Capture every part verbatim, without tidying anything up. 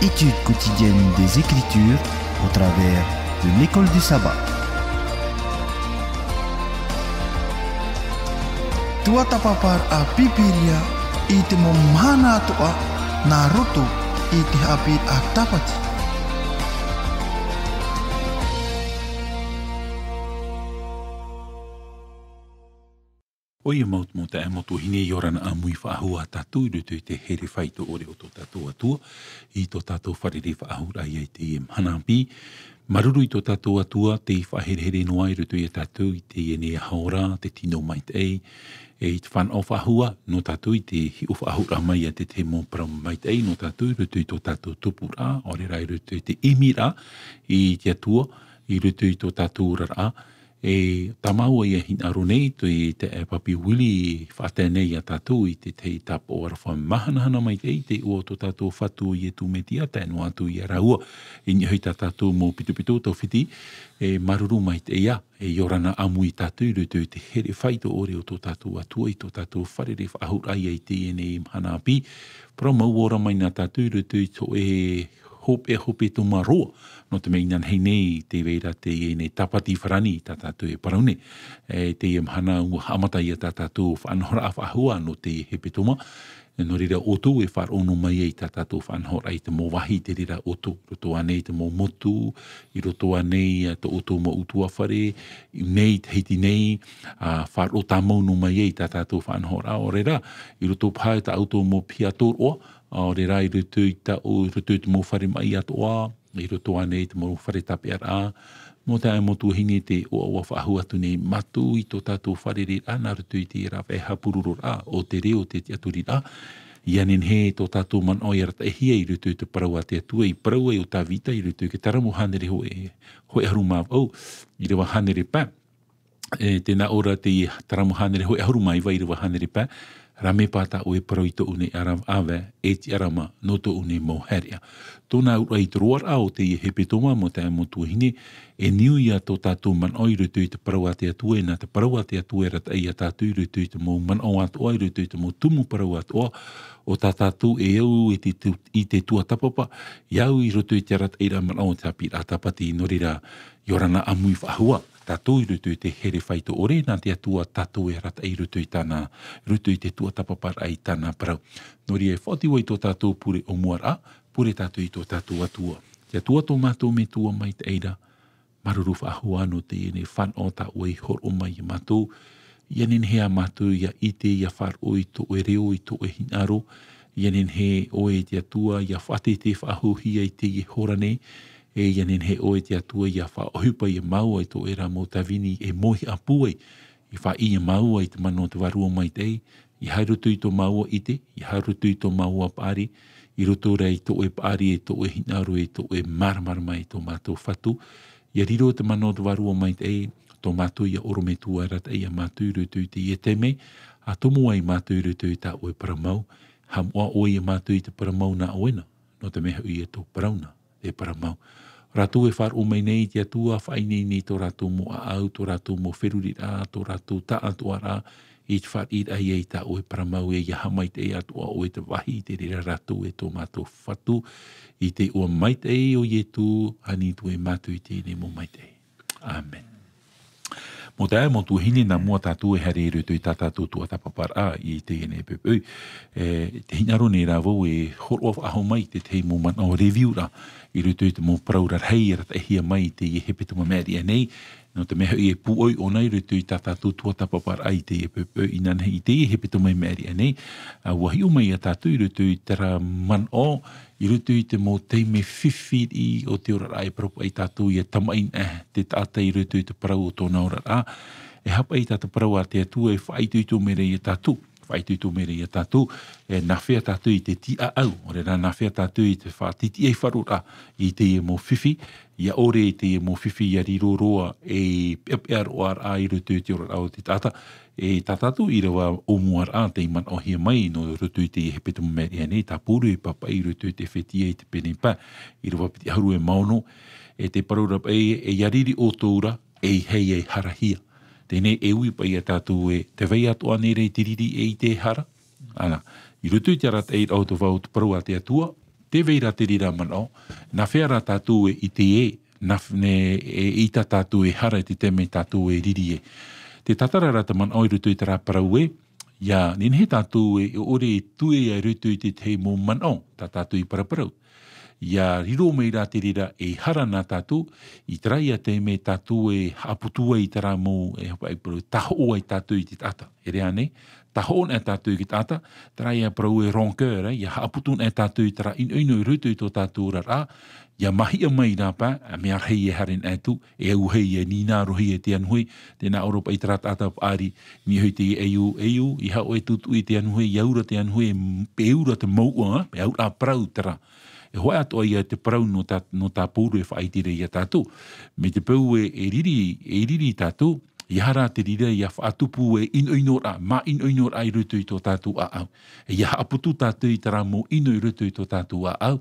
Étude quotidienne des Écritures au travers de l'école du sabbat. Tuatāpaparaʻa Pīpīria i te mau mahana atoʻa nā roto i te haʻapiʻiraʻa Tāpati. ʻOia mau, mau taeaʻe, mau tuahine, ʻia ora na ʻāmui faʻahou tātou i roto i te here faito ʻore o tō tātou Atua, i tō tātou fārerei faʻahou ra ia i teie mahana ʻāpī. Māuruuru i tō tātou Atua, tei faʻaherehere noa i roto ia tātou i teie nei aho ra, te tino maitaʻi, e i te fānaʻo faʻahou nō tātou i te hiʻo faʻahou ra mai ia te tahi mau parau maitaʻi nō tātou i roto i tō tātou tupuraʻa, ʻaore rā i roto i te ʻimiraʻa i te Atua, i roto i tō tātou oraraʻa. E tā māua ia hinaʻaro nei, tō te, e, Papi Willie, faʻatae nei ia tātou i te tahi tāpaʻo aroha mahanahana maitaʻi, te iʻoa o tō tātou Fatu ʻo Iesu Mesia, tae noa atu ia rāua i niʻa hoʻi tā tātou mau pitopito tautini, e, māuruuru maitaʻi ā, e, ʻia ora na ʻāmui tātou i roto i te here faito ʻore o tō tātou Atua, i tō tātou fārerei faʻahou ra ia i teie nei mahana ʻāpī. Parau mau ʻia ora mai na tātou i roto i tō ʻoe hopeʻa, hepetoma roa. Nō te mea inanahi nei, tē vai ra teie nei Tāpati farāni tā tātou e parau nei. E, teie mahana ʻua haʻamata ia tā tātou faʻanahoraʻa faʻahou nō te hepetoma. Nō reira ʻoutou e faʻaroʻo noa mai ai tā tātou faʻanahoraʻa i te mau vāhi i te reira ʻoutou, i roto ānei i te mau motu, i roto ānei i tō ʻoutou mau ʻutuāfare, i ʻō nei, Tahiti nei, ā, faʻaroʻo tāmau noa mai ai tā tātou faʻanahoraʻa, ʻaore rā, i roto paha i tā ʻoutou mau piha tōroʻa, ʻaore rā i roto i tā ʻou-, i roto i te mau fare maʻi atoʻa, i roto ānei i te mau fare tāpeʻaraʻa. Mau taeaʻe, mau tuahine, tē ʻoaʻoa faʻahou atu nei mātou i tō tātou fārereiraʻa nā roto i te rāveʻa haʻapurororaʻa o te reo, te tiʻaturiraʻa. ʻIa nehenehe tō tātou manaʻo ʻia arataʻihia i roto i te parau a te Atua, i parau ai ʻo Tāvita i roto i te Taramo hānere hōʻē, hōʻē ʻahuru mā vaʻu, ʻīrava hānere pae. E, tē nā ʻō ra te Taramo hānere hōʻē ʻahuru mā iva, ʻīrava hānere pae: Rā me pā tā ʻoe parau i tōʻu nei ʻāvae, e tiʻarama nō tōʻu nei mau haereʻa. Tōna auraʻa i te roaraʻa o teie hepetoma, mau taeaʻe, mau tuahine, e niu ia tō tātou manaʻo i roto i te parau a te Atua, e nā te parau a te Atua e arataʻi ia tātou i roto i te mau manaʻo atoʻa, i roto i te mau tumu parau atoʻa, ʻo tā tātou e au i te tu-, i te tuatāpapa, e au i roto i te arataʻiraʻa manaʻo o te haʻapiʻiraʻa Tāpati. Nō reira, ʻia ora na ʻāmui faʻahou tātou i roto i te here faito ʻore, nā te Atua tātou e arataʻi i roto i tāna, roto i te tuatāpaparaʻa i tāna parau. Nō reira, e faʻaoti vau i tō tātou pure ʻōmuaraʻa, pure tātou i tō tātou Atua. Te Atua tō mātou Metua maitaʻi ra, māuruuru faʻahou nō teie nei fānaʻo tā ʻoe i hōroʻa mai ia mātou. ʻIa nehenehe ā mātou ʻia ʻite, ʻia faʻaroʻo i tō ʻoe reo, i tō ʻoe hinaʻaro. ʻIa nehenehe ʻoe, te Atua, ʻia faʻateitei faʻahouhia i teie hora nei. E ʻia nehenehe ʻoe, te Atua, ʻia faʻaʻohipa ia māua i tō ʻoe ra mau tāvini e mōhia pūai. ʻIa faʻaʻī ia māua i te mana o te Vārua Maitaʻi, ʻia haere i roto i tō māua ʻite, ʻia haere i roto i tō māua paʻari, i roto rā i tō ʻoe paʻari, e tō ʻoe hinaʻaro, e tō ʻoe māramarama i tō mātou Fatu. ʻIa riro te mana o te Vārua Maitaʻi, tō mātou ia ʻorometua e arataʻi ia mātou i roto i teie taime, ʻa tomo ai mātou i roto i tā ʻoe parau mau, haʻamoʻa ʻoe ia mātou i te parau mau nā ʻoe na, nō te mea hoʻi e tō parau na te parau mau. Rātou e faʻaroʻo mai nei, te Atua, faʻaineine i tō rātou mau ʻāʻau, tō rātou mau feruriraʻa, tō rātou tāʻātoʻaraʻa, i te fāriʻiraʻa ia i tā ʻoe parau mau, e ʻia haʻamaitaʻi atoʻa ʻoe i te vāhi i te reira rātou, e tō mātou Fatu, i te iʻoa maitaʻi o Iesu, ani atu e mātou i teie nei mau maitaʻi. ʻĀmene. Mau taeaʻe, mau tuahine, nā mua tātou e haere i roto i tā tātou tuatāpaparaʻa i teie nei poʻipoʻi. E, tē hinaʻaro nei rā vau e hōroʻa faʻahou mai i te tahi mau manaʻo review ra, i roto i te mau parau rarahi e arataʻihia mai i teie hepetoma i maʻiri aʻe nei, nō te mea hoʻi e pūʻoi ʻōna i roto i tā tātou tuatāpaparaʻa i teie poʻipoʻi. Inanahi, i teie hepetoma i maʻiri aʻe nei, ā, ʻua hiʻo mai ia tātou i roto i terā manaʻo, i roto i te mau taime fifi o te oraraʻa, e parau paʻi tātou ʻia tamaʻi anaʻe te taʻata i roto i te parau o tōna oraraʻa. E aha paʻi tā te parau a te Atua e faʻaitoito mai ra ia tātou, faʻaitoito mai ra ia tātou, e nā hea tātou i te tīʻaʻau, ʻaore rā nā hea tātou i te faʻatitiʻaifaroraʻa i teie mau fifi, ʻia ʻore i teie mau fifi ʻia riro roa ei peʻapeʻa roaraʻa i roto i te oraraʻa o te taʻata, e tā tātou ʻīrava ʻōmuaraʻa tei manaʻohia mai nō roto i te hepetoma i maʻiri aʻe nei, tā Pauro i pāpaʻi i roto i te Efetia i te pene pae, ʻīrava piti ʻahuru e mā ono, e tē parau ra paʻi, e ʻia riri ʻoutou ra, e ʻeiaha e harahia. Teie nei e ui paʻi ia tātou ē, tē vai atoʻa nei ra i te riri ʻeita e hara? Ana, i roto i te arataʻiraʻa o te vau o te parau a te Atua, Tē vai ra te reira manaʻo, nā hea rā tātou e ʻite ē, nā f-, ne, e ʻita tātou e hara i te taime tātou e riri ē. Tē tātara ra te manaʻo i roto i terā parau ē, ʻia nehenehe tātou e ʻore e tui i roto i te tahi mau manaʻo, tā tātou i paraparau. ʻIa riro mai rā te reira e hara nā tātou, i terā ia taime tātou e haʻaputu ai i terā mau, e haʻapaʻo parau, tahoʻo ai tātou i te taʻata. E rā nei, tahoʻo nei tātou i te taʻata, terā ia parau e rancœur, ʻia haʻaputu nei tātou i terā ʻinoʻino i roto i tō tātou oraraʻa, ʻia mahiʻa mai rā paʻi, ā, mea rahi e haere nei atu, e au hei, e nīnā rohi e te anuhe, tē nā ʻō ra paʻi terā taʻata paʻari, nī hoʻi te eiu, eiu, ʻeiaha ʻoe e tutuʻi i te anuhe, ʻia ura te anuhe, e m-, e ura te mouʻa, e auraʻa parau terā. E hoʻi atoʻa ia te parau nō tā, nō tā Pauro e faʻaʻite ra ia tātou. Mai te peu e, e riri, e riri tātou, ʻeiaha rā te reira ʻia faʻatupu e ʻinoʻinoraʻa, māʻinoʻinoraʻa i roto i tō tātou ʻāʻau. ʻIa haʻaputu tātou i terā mau ʻino i roto i tō tātou ʻāʻau.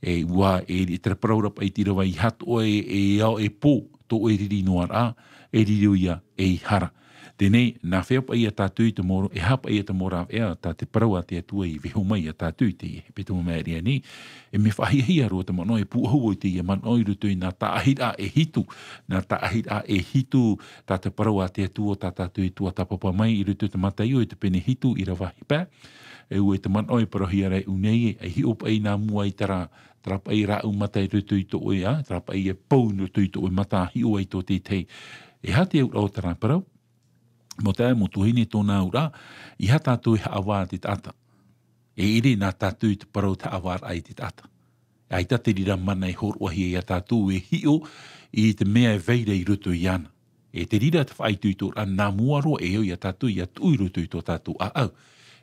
E ʻua, e, e terā parau ra paʻi te ʻīrava, ʻeiaha ʻoe e, e ao e pō, tō ʻoe riri noa ra, e riro ia ei hara. Teie nei, nā hea paʻi ia tātou i te mau, e aha paʻi ia te mau rāveʻa, tā te parau a te Atua i vaiiho mai ia tātou i teie hepetoma i teie nei, e mea faʻahiahia roa te manaʻo, e pūʻohu vau i teie manaʻo i roto i nā tāʻahiraʻa e hitu, nā tāʻahiraʻa e hitu, tā te parau a te Atua, tā tātou e tuatāpapa mai, i roto i te Mataio, i te pene hitu, ʻīrava hitu paʻi, e ʻua te manaʻo e parauhia ra e ʻū nei, e hiʻo paʻi nā mua i terā, terā paʻi rāʻau mata i roto i tō ʻoe, ā, terā paʻi e pou i roto i tō ʻoe mata, hiʻo ai tō te tahi. E aha te auraʻa o terā parau? Mau taeaʻe, mau tuahine, tōna auraʻa, ʻeiaha tātou e haʻavā i te taʻata. E ʻere nā tātou i te parau te haʻavāraʻa i te taʻata. ʻAita te reira mana e hōroʻahia ia tātou e hiʻo i te mea e vai ra i roto iāna. E te reira te faʻaitoitoraʻa nā mua roa e au ia tātou ʻia tuʻu i roto i tō tātou ʻāʻau.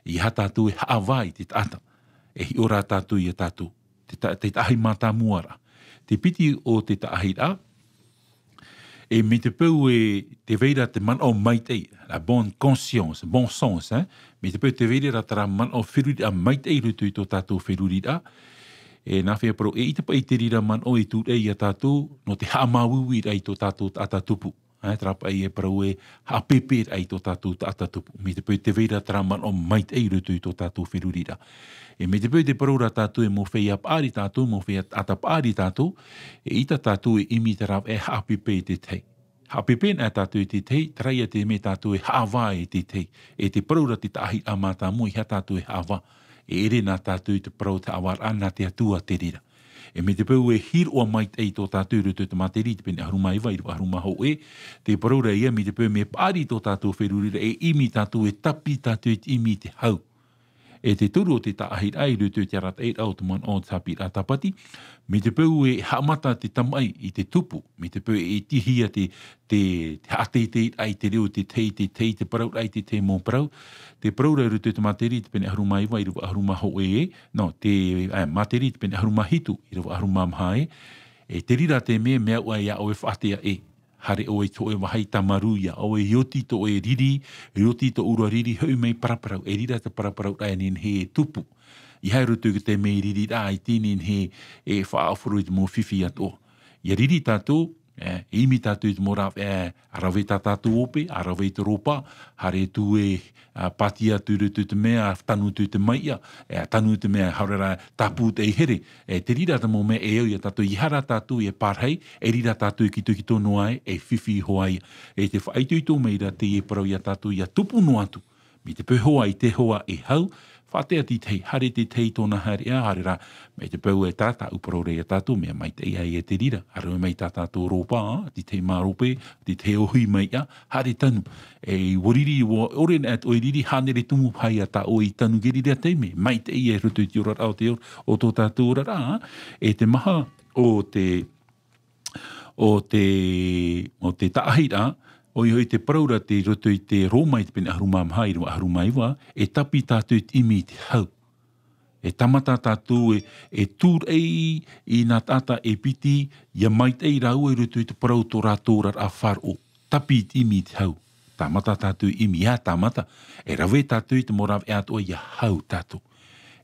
ʻEiaha tātou e haʻavā i te taʻata. E hiʻo rā tātou ia tātou. Te ta-, te taʻahi mātāmua ra. Te piti o te taʻahiraʻa, e mai te peu e tē vai ra te manaʻo maitaʻi, la bonne conscience, bon sens, hein? Mai te peu tē vai ra terā manaʻo feruriraʻa maitaʻi i roto i tō tātou feruriraʻa, e nā hea parau, e ʻaita paʻi te reira manaʻo e tūraʻi ia tātou, nō te haʻamāuiuiraʻa i tō tātou taʻata tupu. Ā, terā paʻi e parau e haʻapēpēraʻa i tō tātou taʻata tupu. Mai te peu tē vai ra terā manaʻo maitaʻi i roto i tō tātou feruriraʻa. E mai te peu tē parau ra tātou e mau feiā paʻari tātou, mau feiā taʻata paʻari tātou, e ʻaita tātou e ʻimi i te rāveʻa e haʻapēpē i te tahi. Haʻapēpē na tātou i te tahi, terā ia te mea tātou e haʻavā i te tahi. E tē parau ra te taʻahiraʻa mātāmua, ʻeiaha tātou e haʻavā. E ʻere nā tātou i te parau te haʻavāraʻa, nā te Atua te reira. E mai te peu e hīroʻa maitaʻi tō tātou i roto i te Mātaiori, te pene ʻahuru mā iva, ʻīrava ʻahuru mā hōʻē, tē parau ra ïa, mai te peu mea paʻari tō tātou feruriraʻa, e ʻimi tātou, e tāpī tātou i te ʻimi i te hau. E te toru o te taʻahiraʻa i roto i te arataʻiraʻa o te manaʻo o te haʻapiʻiraʻa tāpati, mai te peu e haʻamata te tamaʻi i te tupu, mai te peu e tīhia te, te, te haʻateiteiraʻa i te reo i te tahi, te tahi, te parauraʻa i te tahi mau parau, tē parau ra i roto i te Mātaiori, te pene ʻahuru mā iva, ʻīrava ʻahuru mā hōʻē, nō, te, ā, Mātaiori, te pene ʻahuru mā hitu, ʻīrava ʻahuru mā maha ē, e te reira te mea, mea au ia ʻoe e faʻatea ē. Haere ʻoe i tō ʻoe vāhi, tāmarū ia ʻoe, i oti tō ʻoe riri, i oti tō ʻoe riri, hoʻi mai paraparau, e reira te paraparau ra e nehenehe e tupu. ʻEiaha i roto i te mea ririraʻa i te nehenehe e faʻaʻohoro i te mau fifi atoʻa. ʻIa riri tātou, e, e ʻimi tātou i te mau rāveʻa, e, ʻa rave tā tātou ope, ʻa rave i te rōpū, haere atu e, ā, pātia atu i roto i te mea, tanu atu i te maiʻa, e, tanu i te mea, haere rā, tāpū te here, e, te reira te mau mea e au ia tātou, ʻeiaha rā tātou e pārahi, e reira tātou e kitokito noa ai, e fifi iho ai, e tē faʻaitoito mai ra teie parau ia tātou, ʻia tupu noa atu, mai te peu hoʻi i te hoa e hau, faʻatea te tahi, haere te tahi tōna haereʻa, haere rā, mai te peu e tā, tāʻu parau ra ia tātou, mea maitaʻi ïa te reira, ʻa rave mai tā tātou rōpū, te tahi mā rōpū, te tahi ʻohi maiʻa, haere tanu. E, ʻua riri, ʻua ʻore na ʻoe e riri, hānere tumu paha ia tā ʻoe i tanu, te reira te mea maitaʻi i roto i te oraraʻa o te or-, o tō tātou oraraʻa, e te maha o te, o te, o te taʻahiraʻa, ʻoia hoʻi te parau ra tei roto i te Roma i te pene ʻahuru mā maha, ʻīrava ʻahuru mā iva, e tāpī tātou i te ʻimi i te hau. E tāmata tātou e, e tūraʻi i nā taʻata e piti, ʻia maitaʻi rāua i roto i te parau o tō rātou oraraʻa faʻaroʻo. Tāpī i te ʻimi i te hau. Tāmata tātou e ʻimi, ʻia tāmata. E rave tātou i te mau rāveʻa atoʻa, ʻia hau tātou.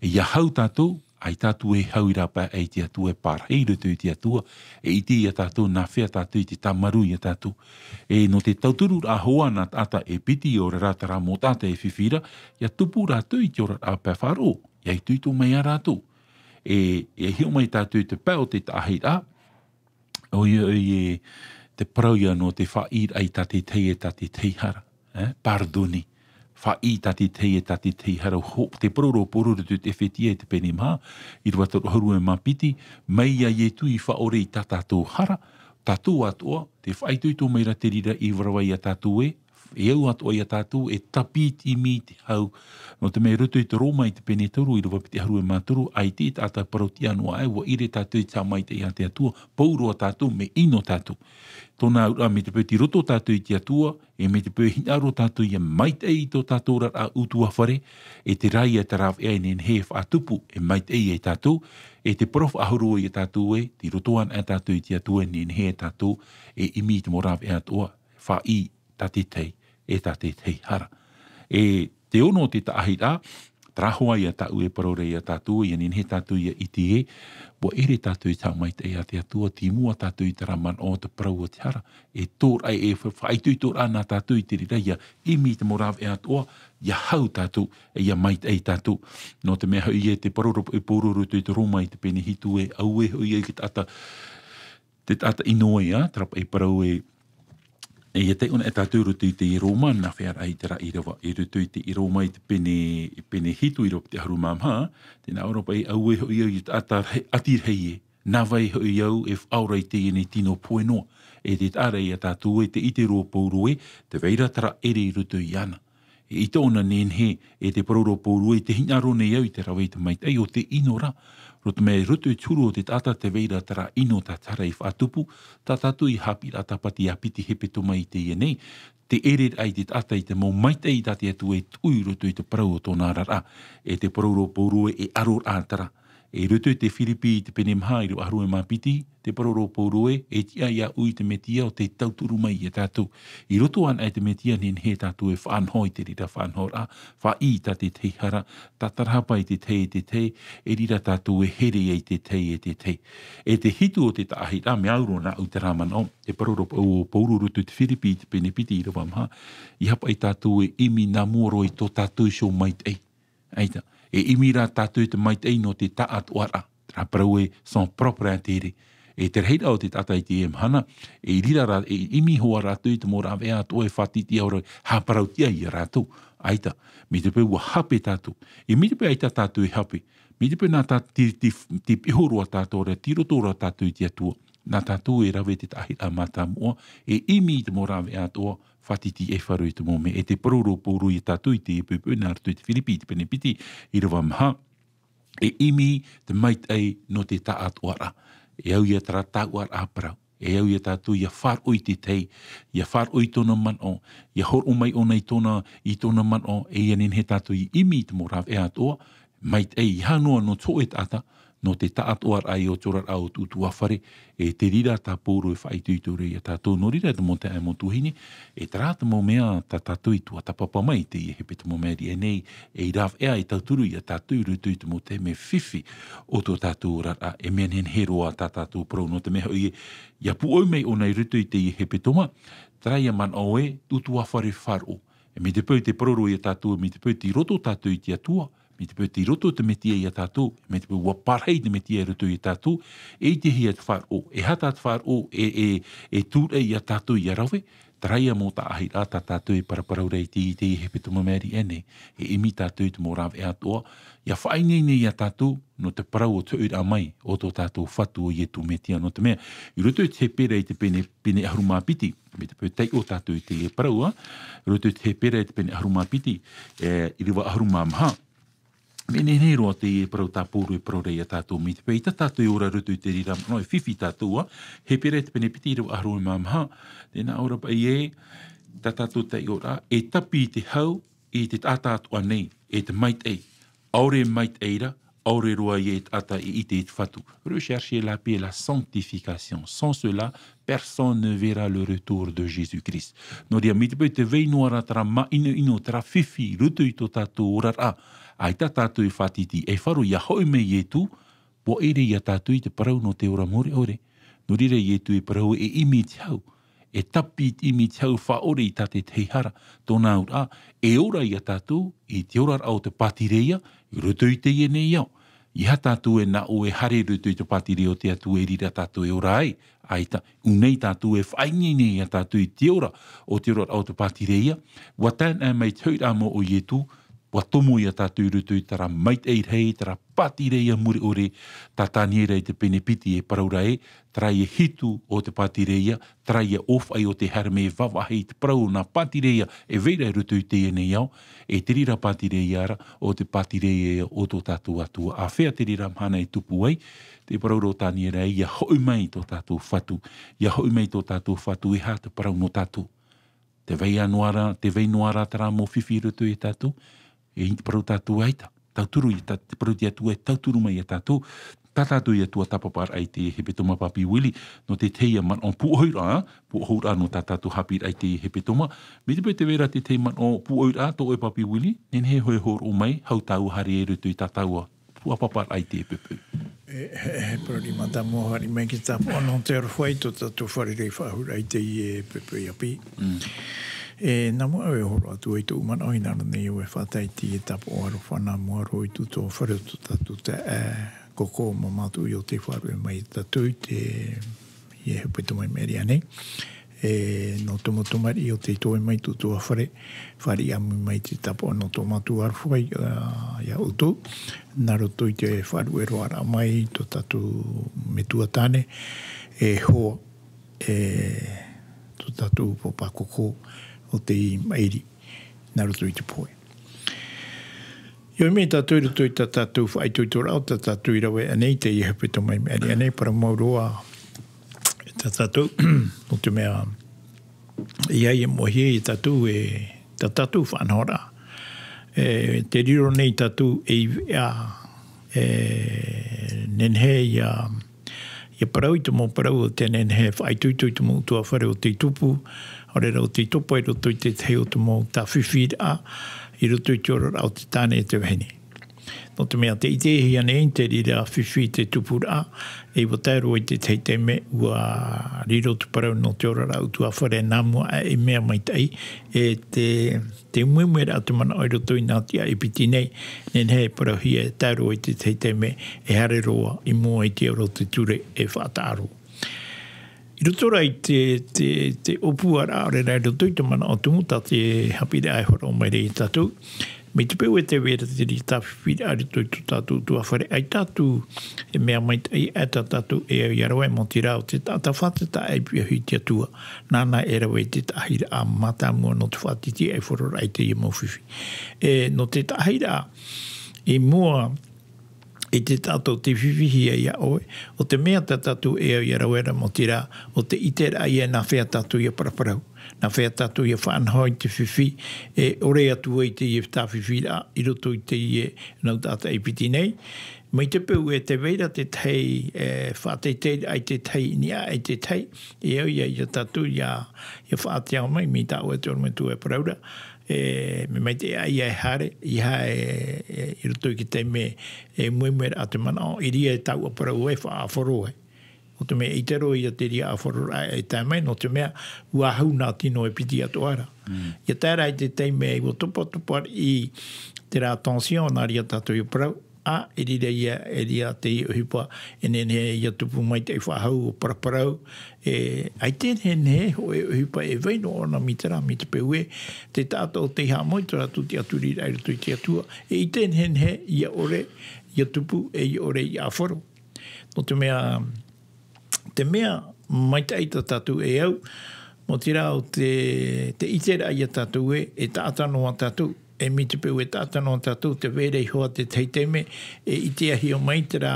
E ʻia hau tātou, ʻaita tātou e hau i rāpae ai te Atua, e pārahi i roto i te Atua, e ʻite ia tātou nā hea tātou i te tāmarū ia tātou. E nō te tautururaʻa hoʻi nā taʻata e piti, ʻaore rā terā mau taʻata e fifi ra, ʻia tupu rātou i te oraraʻa pae faʻaroʻo, ʻia itoito mai ā rātou. E, e hiʻo mai tātou i te pae o te taʻahiraʻa, ʻoia, ʻoia, te parau ia nō te faʻaʻīraʻa i tā te tahi e tā te tahi hara, eh? Pardonner. Faʻaʻī tā te tahi e tā te tahi hara, ho-, te parau ra o Pauro i roto i te Efetia i te pene maha, ʻīrava toru ʻahuru e mā piti, mai iā Ietu i faʻaʻore i tā tātou hara, tātou atoʻa, tē faʻaitoito mai ra te reira i ravehia iā tātou ē, e au atoʻa iā tātou, e tāpiti ʻimi te hau. Nō te mea i roto i te Roma i te pene toru, ʻīrava piti ʻahuru e mā toru, ʻaita e taʻata parau-tiʻa noa aʻe, ʻua ʻere tātou i te haʻamaitaʻi a te Atua, pau roa tātou, mea ʻino tātou. Tōna auraʻa, mai te peu tei roto tātou i te Atua, e mai te peu e hinaʻaro tātou ʻia maitaʻi i tō tātou oraraʻa ʻutuāfare, e terā ia te rāveʻa e nehenehe e faʻatupu, e maitaʻi ia tātou, e te parau faʻahou roa ia tātou ē, tei roto anaʻe tātou i te Atua e nehenehe ia tātou e ʻimi i te mau rāveʻa atoʻa, faʻaʻī tā te tahi, e tā te tahi hara. E te ono o te taʻahiraʻa, terā hoʻi ia tāʻu e parau ra ia tātou, ʻia nehenehe tātou ʻia ʻite ē, ʻua ʻere tātou i te haʻamaitaʻi a te Atua, tei mua tātou i terā manaʻo o te parau o te hara, e tō ra-, e fa-, faʻaitoitoraʻa nā tātou i te reira ʻia ʻimi i te mau rāveʻa atoʻa, ʻia hau tātou, e ʻia maitaʻi tātou. Nō te mea hoʻi ē, te parau ra paʻi Pauro i roto i te Roma i te pene hitu ē, auē hoʻi ia i te taʻata, te taʻata ʻino ē, terā paʻi parau ē, e ʻia taiʻo anaʻe tātou i roto i te Roma, nā hea rā i terā ʻīrava, i roto i te Roma i te pene, pene hitu ʻīrava piti ʻahuru mā maha, tē nā ʻō ra paʻi, auē hoʻi au i te taʻata rahi, ʻati rahi ē, nā vai hoʻi au e faʻaora i teie nei tino pohe noa, e tē taʻa ra ia tātou ē, tē ʻite ra Pauro ē, tē vai ra terā ʻere i roto iāna. E ʻite ʻōna nehenehe, e te parau ra Pauro ē, tē hinaʻaro nei au i te rave i te maitaʻi, ʻo tē ʻino ra. Nō te mea i roto i te huru o te taʻata tē vai ra terā ʻino tā te hara i faʻatupu, tā tātou i haʻapiʻiraʻa tāpati ʻia piti hepetoma i teie nei, tē ʻere ra i te taʻata i te mau maitaʻi tā te Atua e tuʻu i roto i te parau o tōna oraraʻa. E te parau ra Pauro ē, e aro ra terā. I roto i te Firipi i te pene maha ʻīrava ʻahuru e mā piti, te parau ra Pauro ē, e tiʻa iāʻu i te Metia ʻo tē tauturu mai ia tātou. I roto anaʻe i te Metia nehenehe tātou e faʻanaho i te reira faʻanahoraʻa, faʻaʻī tā te tahi hara, tātarahapa i te tahi e te tahi, e reira tātou e here ai te tahi e te tahi. E te hitu o te taʻahiraʻa, mea au roa nāʻu terā manaʻo, te parau ra Pau-, Pauro i roto i te Firipi i te pene piti ʻīrava maha, ʻeiaha paʻi tātou e ʻimi nā mua roa i tō tātou iho maitaʻi. ʻAita, e ʻimi rā tātou i te maitaʻi nō te taʻatoʻaraʻa. Terā parau ē, son propre intérêt. E te rahiraʻa o te taʻata i teie mahana, e i reira rā, e ʻimi hoʻi rātou i te mau rāveʻa atoʻa e faʻatitiʻa ʻore, haʻaparau-tiʻa ia rātou. ʻAita, mai te peu ʻua hape tātou. E mai te peu ʻaita tātou e hape. Mai te peu nā tā-, tei, tei, tei piha roa tātou ra, tei roto roa tātou i te Atua. Nā tātou e rave te taʻahiraʻa mātāmua, e ʻimi i te mau rāveʻa atoʻa, faʻatitiʻa e faʻaroʻo i te mau mea. E te parau ra Pauro ia tātou i te pupu nā roto i te Firipi, i te pene piti, ʻīrava maha, e ʻimi te maitaʻi nō te taʻatoʻaraʻa. E au ia terā taʻatoʻaraʻa parau. E au ia tātou ʻia faʻaroʻo i te tahi, ʻia faʻaroʻo i tōna manaʻo, ʻia hōroʻa mai ʻōna i tōna, i tōna manaʻo, e ʻia nehenehe tātou ʻia ʻimi i te mau rāveʻa atoʻa, maitaʻi, ʻeiaha noa nō te hōʻē taʻata, nō te taʻatoʻaraʻa e ʻo te oraraʻa o tō ʻutuāfare, e te reira tā Pauro e faʻaitoito ra ia tātou, nō reira te mau taeaʻe, mau tuahine, e terā te mau mea tā tātou i tuatāpapa mai i teie hepetoma maitaʻi nei, e rāveʻa e tauturu ia tātou i roto i te mau taime fifi o tō tātou oraraʻa, e mea nehenehe roa tā tātou parau, nō te mea hoʻi ē, ʻia pūʻoi mai ʻōna i roto i teie hepetoma, terā ia manaʻo ē, ʻutuāfare faʻaroʻo. E mai te peu tē parau ra ia tātou, mai te peu tei roto tātou i te Atua, mai te peu tei roto te Metia ia tātou, mai te peu ʻua parahi te Metia i roto ia tātou, e ʻitehia te faʻaroʻo, e aha te faʻaroʻo, e, e, e tūraʻi ia tātou ʻia rave, terā ia mau taʻahiraʻa tā tātou e paraparau ra i te, i teie hepetoma maitaʻi nei, e ʻimi tātou i te mau rāveʻa atoʻa, ʻia faʻaineine ia tātou, nō te parau o te hoʻiraʻa mai o tō tātou Fatu ʻo Ietu Metia, nō te mea, i roto i te Hepera i te pene, pene ʻahuru mā piti, mai te peu taiʻo tātou i teie parau, ā, i roto i te Hepera i te pene ʻahuru mā piti, e, ʻīrava ʻahuru mā maha, mea nehenehe roa teie parau tā Pauro e parau ra ia tātou, mai te peu ʻaita tātou e ora i roto i te reira manaʻo, e fifi tātou, ā, Hepera i te pene piti, ʻīrava ʻahuru mā maha, tē nā ʻō ra paʻi ē, tā tātou taiʻoraʻa, e tāpiti te hau i te taʻata atoʻa nei, e te maitaʻi, ʻaore maitaʻi ra, ʻaore roa ia e taʻata e ʻite i te Fatu. Recherchez la paix et la sanctification. Sans cela, personne ne verra le retour de Jésus-Christ. Nō reira, mai te peu tē vai noa ra terā māʻinoʻino, terā fifi i roto i tō tātou oraraʻa, ʻaita tātou e faʻatitiʻa e faʻaroʻo ʻia hoʻi mai Ietu, ʻua ʻere ia tātou i te parau nō te ora mure ʻore. Nō reira Ietu e parau e ʻimi te hau, e tāpiti ʻimi te hau faʻaʻore i tā te tahi hara, tōna auraʻa, e ora ia tātou i te oraraʻa o te pātireia, i roto i teie nei ao. ʻEiaha tātou e nā ʻō e haere i roto i te pātireia o te Atua e reira tātou e ora ai. ʻAita, ʻū nei tātou e faʻaineine ia tātou i te ora o te oraraʻa o te pātireia. ʻUa tae noa mai te hoʻiraʻa mau o Ietu, ʻua tomo ia tātou i roto i terā maitaʻi rahi, terā pātireia mure ʻore, tā Taniera i te pene piti e parau ra ē, terā e hitu o te pātireia, terā e ʻōfaʻi o te haere mai e vāvāhi i te parau o nā pātireia e vai ra i roto i teie nei ao, e te reira pātireia ra, o te pātireia o tō tātou Atua. Āfea te reira mahana e tupu ai, te parau ra o Taniera, ʻia hoʻi mai tō tātou Fatu, ʻia hoʻi mai tō tātou Fatu, ʻeiaha te parau nō tātou. Tē vai noa ra, tē vai noa ra terā mau fifi i roto ia tātou, e i te parau tātou ʻaita. Tauturu i tā, te parau te Atua e tauturu mai ia tātou, tā tātou ia tuatāpaparaʻa i te hepetoma, Papi Willie, nō te tahi manaʻo pūʻohuraʻa, pūʻohuraʻa nō tā tātou haʻapiʻiraʻa i te hepetoma. Mai te peu tē vai ra te tahi manaʻo pūʻohuraʻa tō ʻoe, Papi Willie, nehenehe e hōroʻa mai, hau tāua haere i roto i tā tāua tuatāpaparaʻa i teie poʻipoʻi. E, he, he parau mātāmua, haere mai ki te tāpaʻo nō te aroha i tō tātou fārerei faʻahou i teie poʻipoʻi ʻāpī. Mm. E, nā mua au e hōroʻa atu ai tōʻu manaʻo, hinaʻaro nei au e faʻatae i te tāpaʻo aroha nā mua roa i tō, tō fare o tō tātou taeaʻe, e, koko, māmā Tuʻi, ʻo tei faʻaruʻe mai ia tātou i te, i te hepetoma i maʻiri aʻe nei. E, nō te mau tamariʻi ʻo tei toe mai tō ʻoutou fare, fāriʻi ʻāmui mai te tāpaʻo nō tō mātou aroha ia, ia ʻoutou, nā roto i te faʻaruʻeroaraʻa mai tō tātou metua tāne, e hoa, e tō tātou pāpā koko ʻo tei maʻiri, nā roto i te pohe. ʻIa ʻohi mai tātou i roto i tā tātou faʻaitoitoraʻa, tā tātou i rave aʻe nei i teie hepetoma i maʻiri aʻe nei, parau mau roa tā tātou, nō te mea, ʻeiaha e moʻehia ia tātou e, tā tātou faʻanahoraʻa. E, tē riro nei tātou ei veʻa, e, nehenehe ia, ia parau i te mau parau ʻo tē nehenehe e faʻaitoito i te mau ʻutuāfare ʻo tei tupu, ʻaore rā ʻo tei topa i roto i te tahi o te mau tāfifiraʻa, i roto i te oraraʻa o te tāne e te vahine. Nō te mea tē ʻitehia nei te reira fifi i te tupuraʻa, e ʻua tae roa i te tahi taime ʻua riro te parau nō te oraraʻa ʻutuāfare nā mua aʻe e mea maitaʻi, e te, te ueue ra te manaʻo i roto i nā tiʻa e piti nei, nehenehe e parauhia e tae roa i te tahi taime e haere roa i mua i te ora o te ture e faʻataʻa roa. I roto rā i te, te, te ʻōpuaraʻa ʻaore rā i roto i te manaʻo tumu tā te haʻapiʻiraʻa e hōroʻa mai ra ia tātou, mai te peu e tē vai ra te reira tāfifiraʻa i roto i tō tātou ʻutuāfare, ʻaita atu e mea maitaʻi aʻe tā tātou e au ʻia rave, mau terā ʻo te taʻata fā te taʻa e piʻohi i te Atua, nāna e rave i te taʻahiraʻa mātāmua nō te faʻatītīraʻa e hōroʻaraʻa i teie mau fifi. E, nō te taʻahiraʻa, i mua i te taʻata ʻo tei fifihia ia ʻoe, ʻo te mea tā tātou e au ʻia rave ra, mau terā, ʻo te ʻiteraʻa ia nā hea tātou ia paraparau, nā hea tātou ia faʻanaho i te fifi, e ʻore atu ai teie tāfifiraʻa i roto i teie nau taʻata e piti nei. Mai te peu e tē vai ra te tahi, e, faʻateiteiraʻa i te tahi, i niʻa i te tahi, e au ia, ia tātou ia, ia faʻaʻite mai, mai tā ʻoe te ʻorometua e parau ra, e, mea maitaʻi ia e haere, ʻeiaha e, e, i roto i te taime e ueue ra te manaʻo, i reira e taua parau e faʻaʻāfaro ai. Nō te mea ʻite roa ia te reira ʻāfaroraʻa e tae mai, nō te mea ʻua hau nā tino e piti atoʻa ra. Mm. ʻIa tae ra i te taime ʻua topatopa i terā tension nā reira tātou ia parau, ā, i reira ia, i reira teie ʻohipa e nehenehe ia tupu maitaʻi faʻahou ʻo paraparau, e, ʻaita e nehenehe hōʻē ʻohipa e vai noa ʻōna mai terā, mai te peu ē, te taʻata ʻo tei haʻamau i tō rātou tiʻaturiraʻa i roto i te Atua, e ʻaita e nehenehe ia ʻore, ia tupu, e ia ʻore ia ʻāfaro. Nō te mea, te mea maitaʻi tā tātou e au, mau terā ʻo te, te ʻiteraʻa ia tātou ē, e taʻata noa tātou, e mai te peu e taʻata noa tātou, tē vai ra ihoā te tahi taime, e ʻitehia mai terā,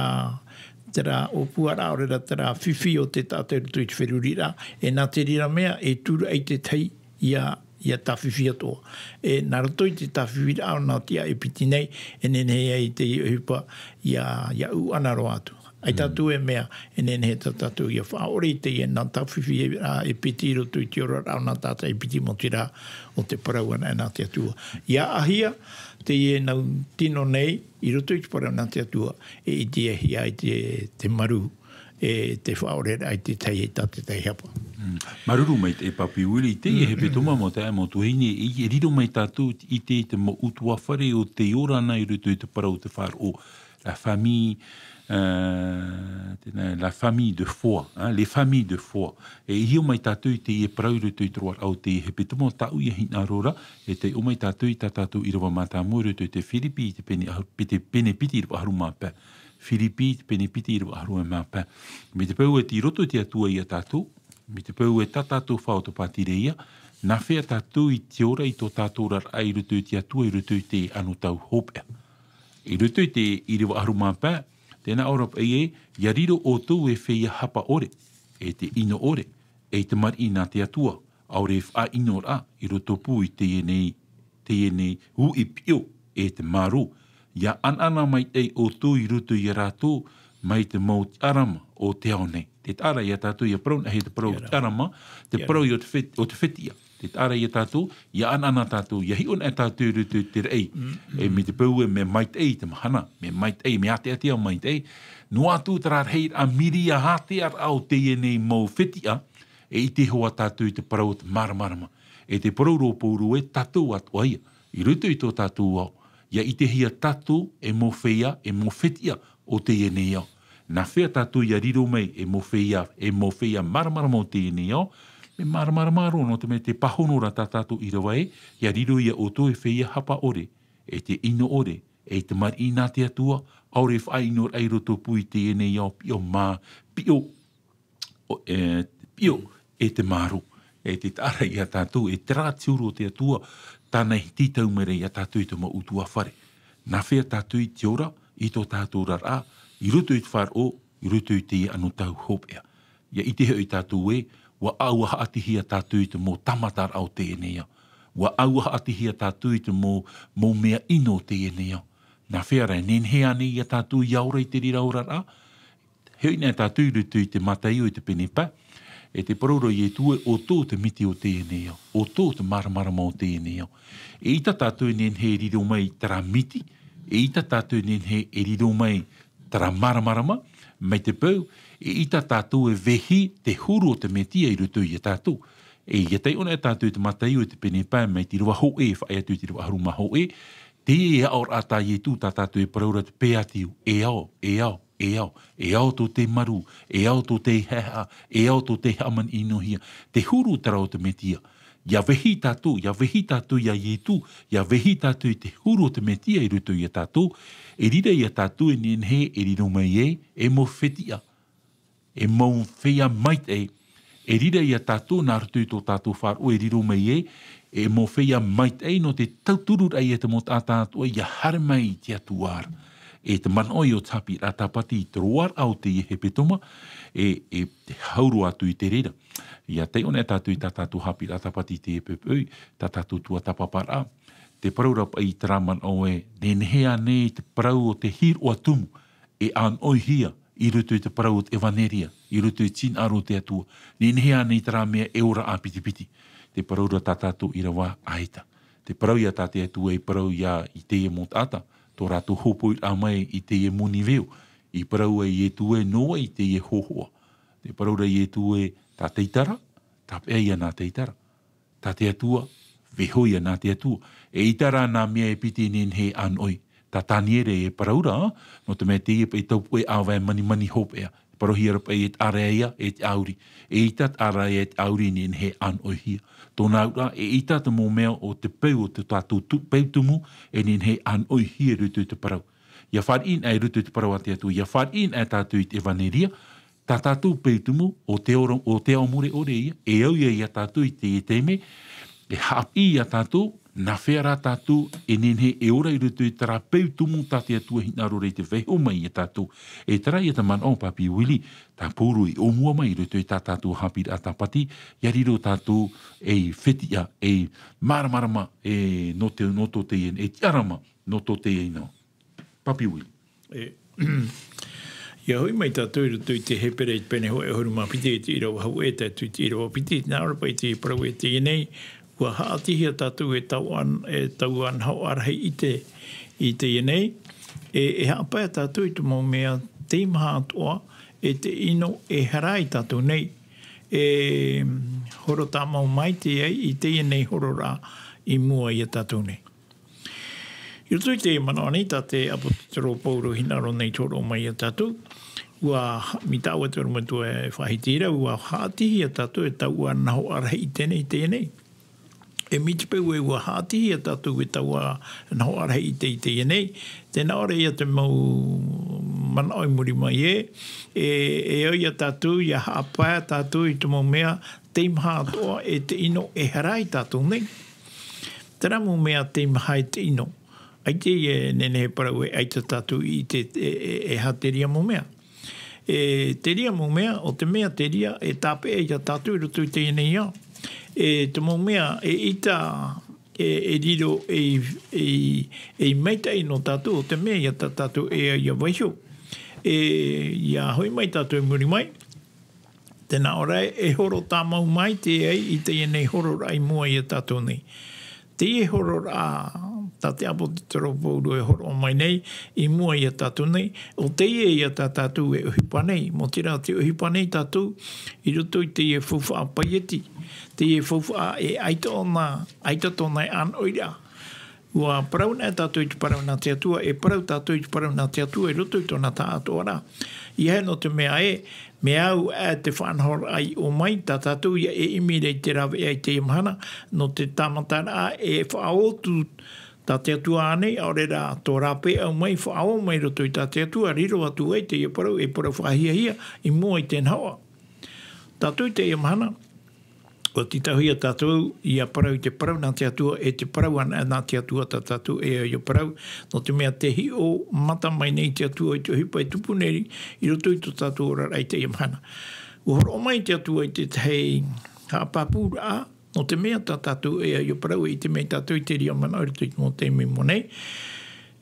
terā ʻōpuaraʻa, ʻaore rā terā fifi o te taʻata i roto i te feruriraʻa, e nā te reira mea, e tūraʻi te tahi ia, ia tāfifi atoʻa. E nā roto i te tāfifiraʻa o nā tiʻa e piti nei, e nehenehe ai teie ʻohipa ia, ia ʻuʻana roa atu. ʻAita atu e mea, e nehenehe tā tātou ia faʻaʻore i teie nā tāfifiraʻa e piti i roto i te oraraʻa o nā taʻata e piti, mau terā ʻo te parau anaʻe nā te Atua. ʻIa ʻāhia teie nau tino nei i roto i te parau nā te Atua, e ʻitehia ai te, te marū, e te faʻaʻoreraʻa i te tahi, tā te tahi hapa. Mm. Māuruuru maitaʻi Papi Willie, teie hepetoma mau taeaʻe, mau tuahine, e, e riro mai tātou i te, i te mau ʻutuāfare ʻo tei ora na i roto i te parau o te faʻaroʻo. la famille, euh, tēnā, la famille de foi, hein, les familles de foi. E i hiʻo mai tātou i teie parau i roto i te roaraʻa o te hepetoma, tāʻu ia hinaʻaro ra, e taiʻo mai tātou i tā tātou ʻīrava mātāmua i roto i te Firipi, i te pene ʻahuru, piti, pene piti ʻīrava ʻahuru mā pae. Firipi, i te pene piti ʻīrava ʻahuru mā pae. Mai te peu ē tei roto te Atua ia tātou, mai te peu ē tā tātou faʻaotopātireia, nā hea tātou i te ora i tō tātou oraraʻa i roto i te Atua, i roto i te anotau hopeʻa. I roto i te ʻīrava ʻahuru mā pae, tē nā ʻō ra paʻi ē, ʻia riro ʻoutou ei feiā hapa ʻore, e te ʻino ʻore, e te tamariʻi nā te Atua, ʻaore e faʻaʻino ra, i rotopū i teie nei, teie nei uʻi piʻo, e te mārō. ʻIa ʻanaʻana maitaʻi ʻoutou i roto ia rātou, mai te mau tiʻarama o te ao nei. Tē taʻa ra ia tātou ʻia parau, nā hea te parau tiʻarama, te parau ia o te fet-, o te fetiʻa. Tē taʻa ra ia tātou, ʻia ʻanaʻana tātou, ʻia hiʻo na tātou i roto i te raʻi. E mai te peu ē, mea maitaʻi te mahana, mea maitaʻi, mea ʻāteʻatea maitaʻi. Noa atu terā rahiraʻa miria ʻātea ra o teie nei mau fetiʻa, e ʻite hoʻi tātou i te parau o te māramarama. E te parau ra o Pauro ē, tātou atoʻa ia. I roto i tō tātou ao, ʻia ʻitehia tātou ei mau feiā, ei mau fetiʻa o teie nei ao. Nā hea tātou ʻia riro mai ei mau feiā, ei mau feiā māramarama o teie nei ao, mea māramarama roa, nō te mea tē pāhono ra tā tātou ʻīrava ē, ʻia riro ia ʻoutou ei feiā hapa ʻore, e te ʻino ʻore, e te tamariʻi nā te Atua, ʻaore e faʻaʻino ra i rotopū i teie nei ao piʻo mā, piʻo, o, e, piʻo, e te mārō. E tē taʻa ra ia tātou, e terā te huru o te Atua, tāna i tītau mai ra ia tātou i te mau ʻutuāfare. Nā hea tātou i te ora, i tō tātou oraraʻa, i roto i te faʻaroʻo, i roto i teie anotau hopeʻa. ʻIa ʻite hoʻi tātou ē, ʻua ʻau ʻa haʻatihia tātou i te mau tāmataraʻa o teie nei ao. ʻUa ʻau ʻa haʻatihia tātou i te mau, mau mea ʻino o teie nei ao. Nā hea rā, e nehenehe ānei ia tātou ʻia ora i te reira oraraʻa, Heoi nei tātou i roto i te Mataio i te pene pae, e te parau ra o Ietu ē, ʻo ʻoutou te miti o teie nei ao, ʻo ʻoutou te māramarama o teie nei ao. ʻEita tātou e nehenehe e riro mai terā miti, ʻeita tātou e nehenehe e riro mai terā māramarama, mai te peu, ʻeita tātou e vehi te huru o te Metia i roto ia tātou. E ʻia taiʻo na tātou i te Mataio i te pene pae, mai te ʻīrava hōʻē, e faʻaea atu i te ʻīrava ʻahuru mā hōʻē, teie e aʻoraʻa tā Ietu, tā tātou e parau ra te peatiu, e ao, e ao, e ao, e ao tō te marū, e ao tō te haʻehaʻa, e ao tō te haʻamanaʻo ʻinohia, te huru terā o te Metia. ʻIa vehi tātou, ʻia vehi tātou ia Ietu, ʻia vehi tātou i te huru o te Metia i roto ia tātou, e riro ia tātou e nehenehe e riro mai ai, e mau fetiʻa, e mau feiā maitaʻi, e riro ia tātou nā roto i tō tātou faʻaroʻo e riro mai ai, e mau feiā maitaʻi nō te tauturu ra ia te mau taʻata atoʻa ʻia haere mai i te Atua ra. E te manaʻo ia o te haʻapiʻiraʻa tāpati i te roaraʻa o teie hepetoma, e, e te hau roa atu i te reira. ʻIa taiʻo na tātou i tā tātou haʻapiʻiraʻa tāpati i teie poʻipoʻi, tā tātou tuatāpaparaʻa. Te parau ra paʻi i terā manaʻo ē, nehenehe ānei te parau o te hīroʻa tumu, e ʻānoʻihia, i roto i te parau o te ʻevaneria, i roto i te hinaʻaro o te Atua, nehenehe ānei terā mea e ora ʻāpitipiti. Te parau ra tā tātou ʻīrava ʻaita. Te parau ia tā te Atua i parau ia i teie mau taʻata, tō rātou hōpoiraʻa mai i teie moni veo, i parau ai Ietu ē, nō vai teie hōhoʻa. Te parau ra Ietu ē, tā Taitara, tāpeʻa ia nā Taitara. Tā te Atua, vaiiho ia nā te Atua. ʻEita rā nā mea e piti e nehenehe e ʻānoʻi. Tā Taniera e parau ra, nō te mea teie paʻi taupoʻe ʻāvae manimani hopeʻa. Parauhia ra paʻi e te ʻāreaia, e te ʻauri. ʻEita te ʻāreaia, e te ʻauri e nehenehe e ʻānoʻihia. Tōna auraʻa, ʻeita te mau mea o te peu o te tātou tu-, peu tumu, e nehenehe e ʻānoʻihia i roto i te parau. ʻIa fāriʻi na i roto i te parau a te Atua, ʻia fāriʻi na tātou i te ʻevaneria, tā tātou peu tumu, ʻo te ora-, ʻo te ao mure ʻore ia, e au ia ia tātou i teie taime, e haʻapiʻi ia tātou, nā hea rā tātou, e nehenehe e ora i roto i terā peu tumu tā te Atua hinaʻaro ra i te vaiiho mai ia tātou. E terā ia te manaʻo Papi Willie, tā Pauro i ʻōmua mai i roto i tā tātou haʻapiʻiraʻa tāpati, ʻia riro tātou ei fetiʻa, ei māramarama, e nō te, nō tō teie, e tiʻarama, nō tō teie nei ao. Papi Willie. E, ʻia hoʻi mai tātou i roto i te Hepera i te pene hōʻē ʻahuru mā piti, i te ʻīrava hōʻē tae atu i te ʻīrava piti, nā ʻō ra paʻi te parau ē teie nei, ʻua haʻatihia tātou e taua-, e taua nahoʻa rahi ʻite i teie nei, e, e haʻapae tātou i te mau mea teimaha atoʻa, e te ʻino e hara ai tātou nei, e horo tāmau maitaʻi ai i teie nei hororaʻa i mua ia tātou nei. I roto i te manaʻo nei, tā te ʻāpōsetolo Paulo e hinaʻaro nei te hōroʻa mai ia tātou, ua ha-, mai tāʻu e te ʻorometua e faʻahiti ra, ua haʻatihi ia tātou e taua nahoʻa rahi i teie nei, i teie nei. E mai te peu ē ua haʻatihi ia tātou e taua nahoʻa rahi i te, i teie nei, tē nā ʻō ra ia te mau manaʻo i muri mai ē, e, e au ia tātou, ʻia haʻapae tātou i te mau mea teimaha atoʻa e te ʻino e hara i tātou nei. Terā mau mea teimaha e te ʻino. ʻAita e nehenehe e parau ē ʻaita tātou i ʻite e, e, e aha te reira mau mea. E, te reira mau mea, ʻo te mea te reira e tāpeʻa ia tātou i roto i teie nei ao. E, te mau mea, e ʻaita, e, e riro, e, e, e maitaʻi nō tātou, ʻo te mea ia tā tātou e, ʻia vaiiho. E, ʻia hoʻi mai tātou i muri mai, tē nā ʻō ra ē, e horo tāmau mai teie i teie nei hororaʻa i mua ia tātou nei. Teie hororaʻa, tā te ʻāpōsetolo Paulo e horoʻa mai nei, i mua ia tātou nei, ʻo teie ia tā tātou e ʻohipa nei, mai te reira te ʻohipa nei tātou, i roto i teie faufaʻa paieti, teie faufaʻa e ʻaita ʻōna, ʻaita tōna e ʻānoʻiraʻa. ʻUa parau nei tātou i te parau nā te Atua, e parau tātou i te parau nā te Atua, i roto i tōna taʻatoʻaraʻa. ʻEiaha nō te mea ē, mea au ā te faʻanahoraʻa i ʻō mai, tā tātou ia e ʻimi ra i te rāveʻa i teie mahana, nō te tāmataraʻa e faʻaoti tā te Atua ānei, ʻaore rā tō rāpae mai, faʻaō mai i roto i tā te Atua, riro atu ai teie parau, e parau faʻahiahia, i mua i te nahoʻa. Tātou i teie mahana, ʻua tītauhia tātou, ʻia parau i te parau nā te Atua, e te parau ana nā te Atua tā tātou e au ʻia parau, nō te mea tē hiʻo mata mai nei te Atua i te ʻohipa e tupu nei, i roto i tō tātou oraraʻa i teie mahana. ʻUa horoʻa mai te Atua i te tahi haʻapāpūraʻa, nō te mea tā tātou e au ʻia parau, e ʻite mai tātou i te reira manaʻo i roto i te mau taime i mua nei.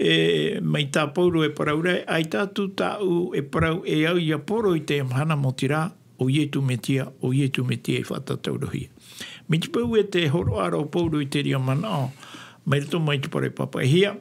E, mai tā Paulo e parau ra, ʻaita atu tāʻu e parau e au ʻia poro i teie mahana, mai te reira, ʻo Ietu Metia, ʻo Ietu Metia i faʻatataurohia. Mai te peu ē tē horoʻa ra ʻo Paulo i te reira manaʻo, mai roto mai te parau e pāpaʻihia,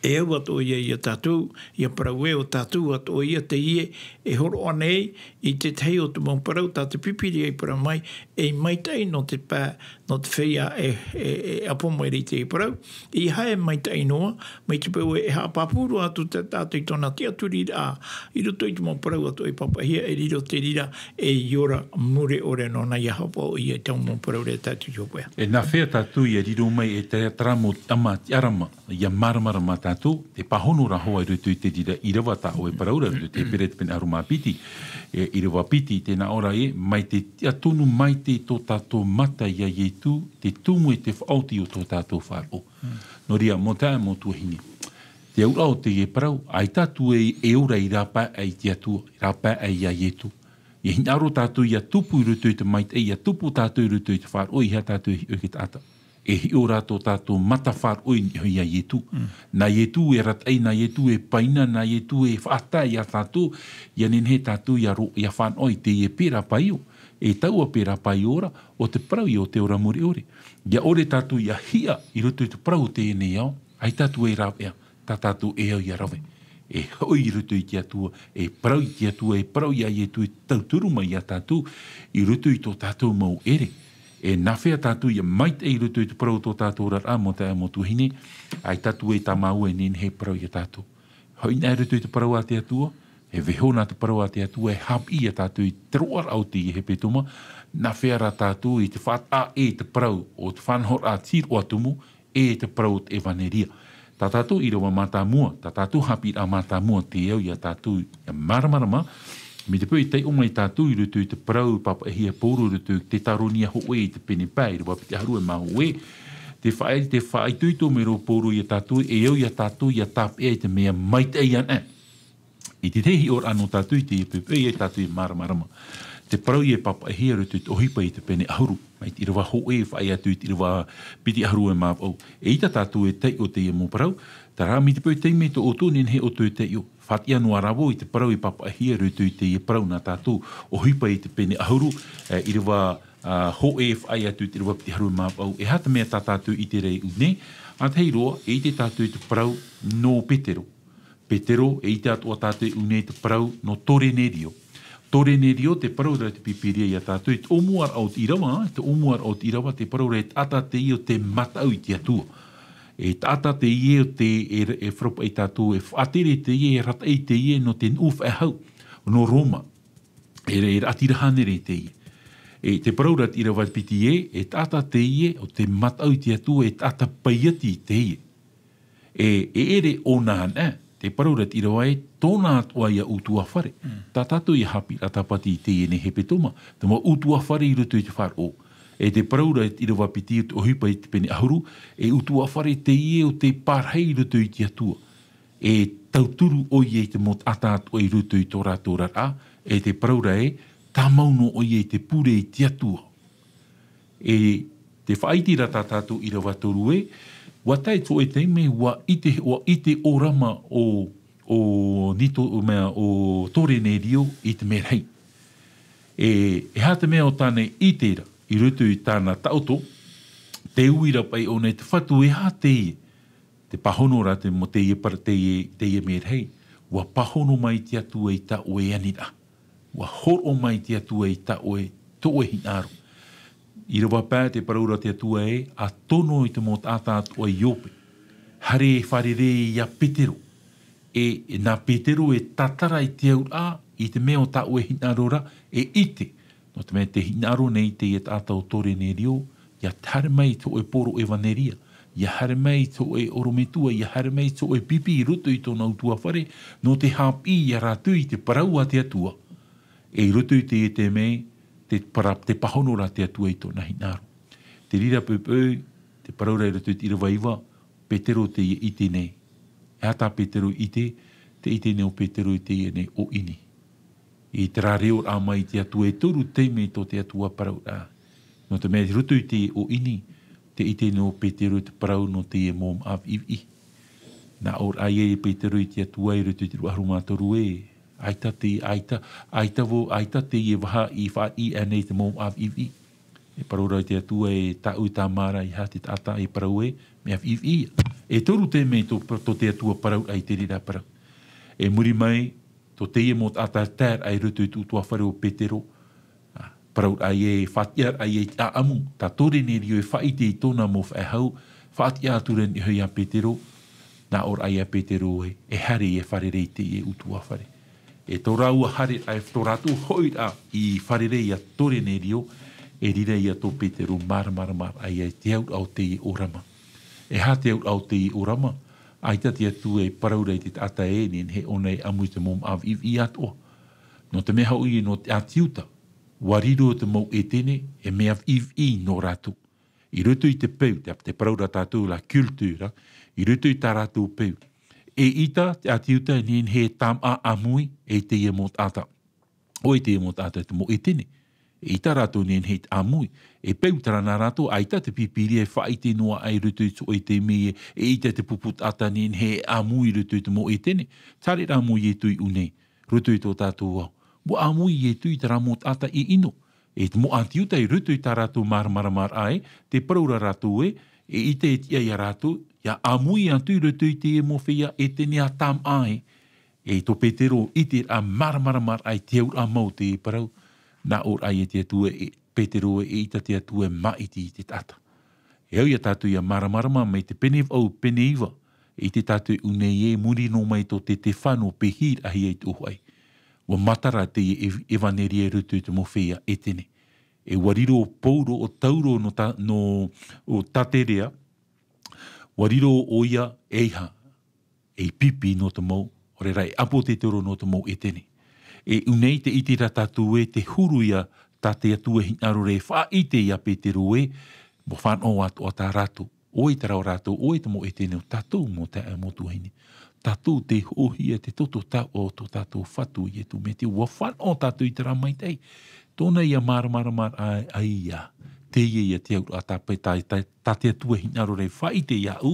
e au atoʻa ia ia tātou, ʻia parau ē ʻo tātou atoʻa ia teie, e horoʻa nei, i te tahi o te mau parau, tā te Pīpīria i parau mai, ei maitaʻi nō te pae, nō te feiā e, e, e ʻapo mai ra i te parau, ʻeiaha e maitaʻi noa, mai te peu ē e haʻapāpū roa atu tā tātou i tōna tiʻaturiraʻa, i roto i te mau parau atoʻa i pāpaʻihia, e riro te reira, ei ora mure ʻore nōna ʻia haʻapaʻo ia i te mau parau ra tātou i hopeʻa. E nāfea tātou ʻia riro mai e te, terā mau ʻāma tiʻarama, ʻia māramarama tātou, te pāhono ra hoʻi i roto i te reira ʻīrava tā ʻoe e parau ra, i roto i te Hepera te pene ʻahuru mā piti, e, ʻīrava piti, tē nā ʻō ra ē, mai te tiʻa tonu maitaʻi tō tātou mata ia Ietu, te tumu e te faʻaoti o tō tātou faʻaroʻo. Nō reira, mau taeaʻe, mau tuahine. Te auraʻa o teie parau, ʻaita atu e, e ora i rāpae i te Atua, i rāpae ia Ietu. ʻIa hinaʻaro tātou ʻia tupu i roto i te maitaʻi, ʻia tupu tātou i roto i te faʻaroʻo, ʻeiaha tātou e hiʻo i te taʻata. E hiʻo rā tō tātou mata faʻaroʻo i niʻa iho ia Ietu. Nā Ietu e arataʻi, nā Ietu e paina, nā Ietu e faʻatae ia tātou, ʻia nehenehe tātou ʻia ro-, ʻia fānaʻo i teie pērā paio, e taua pērā paio ra, ʻo te parau ia o te ora mure ʻore. ʻIa ʻore tātou ʻia hiʻa i roto i te parau o teie nei ao, ʻaita atu e rāveʻa, tā tātou e au ʻia rave. E hoʻi i roto i te Atua, e parau i te Atua, e parau ia Ietu, e tauturu mai ia tātou, i roto i tō tātou mau ʻere. E nāfea tātou ʻia maitaʻi i roto i te parau o tō tātou oraraʻa, mau taeaʻe, mau tuahine, ʻaita atu e tā māua e nehenehe e parau ia tātou. Hoʻi na i roto i te parau a te Atua, e vaiiho na te parau a te Atua, e haʻapiʻi ia tātou i te roaraʻa o te hepetoma, nāfea rā tātou i te faʻataʻa e te parau o te faʻanahoraʻa tīroʻa tumu, e te parau o te ʻevanelia. Tā tātou ʻīrava mātāmua, tā tātou haʻapiʻiraʻa mātāmua, te au ia tātou ʻia māramarama, mai te peu e taiʻo mai tātou i roto i te parau i pāpaʻihia e Paulo i roto i te Tetaronia hōʻē i te pene pae, ʻīrava piti ʻahuru e mā hōʻē, te faʻa-, te faʻaitoito mai ra ʻo Paulo ia tātou, e au ia tātou ʻia tāpeʻa i te mea maitaʻi anaʻe. I te tahi hiʻoraʻa nō tātou i teie poʻipoʻi, ia tātou e māramarama. Te parau ia e pāpaʻihia i roto i te ʻohipa i te pene ʻahuru, mai te ʻīrava hōʻē e faʻaea atu i te ʻīrava piti ʻahuru e mā vaʻu. Eʻita tātou e taiʻo teie mau parau, terā mai te peu e taime tō ʻoutou e nehenehe ʻoutou e taiʻo. Faʻatiʻa noa rā vau i te parau i pāpaʻihia i roto i teie parau nā tātou, ʻohipa i te pene ʻahuru, e, ʻīrava, a, hōʻē e faʻaea atu i te ʻīrava piti ʻahuru e mā vaʻu. E aha te mea tā tātou e ʻite ra i ʻō nei? ʻA tahi roa, e ʻite tātou i te parau nō Petero. Petero, e ʻite atoʻa tātou i ʻō nei te parau nō Torenerio. Torenerio, tē parau ra te Pīpīria ia tātou, i te ʻōmuaraʻa o te ʻīrava, i te ʻōmuaraʻa o te ʻīrava, tē parau ra e taʻata teie ʻo tē mataʻu i te Atua. E taʻata teie o te, e, e faʻaroʻo ai tātou, e faʻatere teie, e arataʻi teie nō te nuʻu faʻehau, nō Roma. E, e raʻatira hānere teie. E te parau ra te ʻīrava piti ē, e taʻata teie o te mataʻu i te Atua, e taʻata paiati teie. E, e ʻere ʻōna ana, te parau ra te ʻīrava ē, tōna atoʻa ia ʻutuāfare. Mm. Tā tātou ia haʻapiʻiraʻa tāpati i teie nei hepetoma, te mau ʻutuāfare i roto i te faʻaroʻo. E te parau ra te ʻīrava piti o te ʻohipa i te pene ʻahuru, e ʻutuāfare teie o te parahi i roto i te Atua. E tauturu ʻoia i te mau taʻata atoʻa i roto i tō rātou oraraʻa, e te parau ra ē, tāmau noa ʻoia i te pure i te Atua. E te faʻaʻite ra tā tātou ʻīrava toru ē, ʻua tae tō ʻoe taime, ʻua ʻite, ʻua ʻite ʻo Rama ʻo, ʻo Nito, ʻo mea, ʻo Torenerio i te merahi. E, e aha te mea o tāna i ʻite ra, i roto i tāna taʻoto, te uira paʻi ʻōna i te Fatu, e aha teie, te pāhono ra te mo-, teie para-, teie, teie merahi, ʻua pāhono mai te Atua i tā ʻoe aniraʻa. ʻUa hōroʻa mai te Atua i tā ʻoe, tō ʻoe hinaʻaro. ʻĪrava pae te parau ra te Atua ē, ʻa tono i te mau taʻata atoʻa i Iope. Haere e fārerei ia Petero. E, e nā Petero e tātara i te auraʻa, i te mea o tā ʻoe hinaʻaro ra, e ʻite. Nō te mea te hinaʻaro nei teie taʻata ʻo Torenerio, ʻia haere mai i tō ʻoe poro ʻevaneria, ʻia haere mai i tō ʻoe ʻorometua, ʻia haere mai i tō ʻoe pipi i roto i tōna ʻutuāfare, nō te haʻapiʻi ia rātou i te parau a te Atua. E i roto i teie taime, te para-, te pāhono ra te Atua i tōna hinaʻaro. Te reira poʻipoʻi, te parau ra i roto i te ʻīrava iva, Petero teie i ʻite nei. E aha tā Petero i ʻite, tē ʻite nei ʻo Petero i teie nei ʻoʻini. I terā reoraʻa mai te Atua e toru taime tō te Atua parauraʻa. Nō te mea i roto i teie ʻoʻini, tē ʻite nei ʻo Petero i te parau nō teie mau māʻa viʻiviʻi. Nā ʻō ra ïa Petero i te Atua i roto i te rua ʻahuru mā toru ē, ʻaita te, ʻaita, ʻaita vau, ʻaita teie vaha i faʻaʻī aʻe nei te mau māʻa viʻiviʻi. E parau ra te Atua ē, tāʻu e tāmā ra, e aha te taʻata e parau ē, mea viʻiviʻi ïa. E toru taime tō, tō te Atua parauraʻa i te reira parau. E muri mai, tō teie mau taʻata taeraʻa i roto i te ʻutuāfare o Petero, ā, parauraʻa ïa, faʻatiʻaraʻa ïa i te ʻāʻamu, tā Torenerio e faʻaʻite i tōna mau faʻehau, faʻatiʻa atu ra niʻa iho ia Petero, nā ʻō ra ïa Petero ē, e haere e fārerei i teie ʻutuāfare. E tō rāua haereraʻa, e tō rātou hoʻiraʻa i fārerei ia Torenerio, e reira ïa tō Petero māramarama ïa i te auraʻa o teie ʻōrama. E aha te auraʻa o teie ʻōrama? ʻAita te Atua e parau ra i te taʻata ē, nehenehe ʻōna e ʻamu i te mau māʻa viʻiviʻi atoʻa. Nō te mea hoʻi nō te ʻĀti Iuta, ʻua riro te mau ʻētene, e mea viʻiviʻi nō rātou. I roto i te peu, te, te parau ra tātou la culture, i roto i tā rātou peu. Eʻita te ʻĀti Iuta e nehenehe e tāmā ʻāmui, e teie mau taʻata. ʻOia teie mau taʻata te mau ʻētene. Eʻita rātou nehenehe e ʻāmui. E peu terā nā rātou, ʻaita te Pīpīria e faʻaʻite noa aʻe i roto i tō ʻoe taime ē, eʻita te pupu taʻata nehenehe e ʻāmui i roto i te mau ʻētene. Tē haere ra mau Ietu i ʻō nei, roto i tō tātou ao. ʻUa ʻāmui Ietu i terā mau taʻata i ʻino. E te mau ʻĀti Iuta i roto i tā rātou māramarama ē, tē parau ra rātou ē, eʻita e tiʻa ia rātou, ʻia ʻāmui atu i roto i teie mau feiā ʻētene ʻa tāmā ē. E tō Petero i te, ā, māramarama i te auraʻa mau o teie parau, nā ʻō ra ïa te Atua ē, Petero ē, eʻita te Atua e māʻiti i te taʻata. E au ia tātou ʻia māramarama mai te pene vaʻu, pene iva, i te tātou i ʻō nei ē, muri noa mai tō Setefano pēhiraʻahia i te ʻōfaʻi. ʻUa matara teie ev-, ʻevaneria i roto i te mau feiā ʻētene. E ʻua riro ʻo Pauro ʻo tauro nō Ta-, nō, ʻo Taterea, ʻua riro ʻoia e aha, ei pipi nō te mau, ʻaore rā e ʻāpōsetolo nō te mau ʻētene. E ʻō nei tē ʻite ra tātou ē te huru ïa tā te Atua hinaʻaro ra e faʻaʻite ia Petero ē, ʻua fānaʻo atoʻa tā rātou. ʻOia terā o rātou, ʻoia te mau ʻētene o tātou mau taeaʻe, mau tuahine. Tātou tē hoʻohia te toto taoʻa o tō tātou Fatu ʻo Ietu Metia. ʻUa fānaʻo tātou i terā maitaʻi. Tōna ïa māramarama ā, ā ïa. Teie ïa te auraʻa tā pe-, tā, tā, tā te Atua hinaʻaro ra e faʻaʻite iāʻu,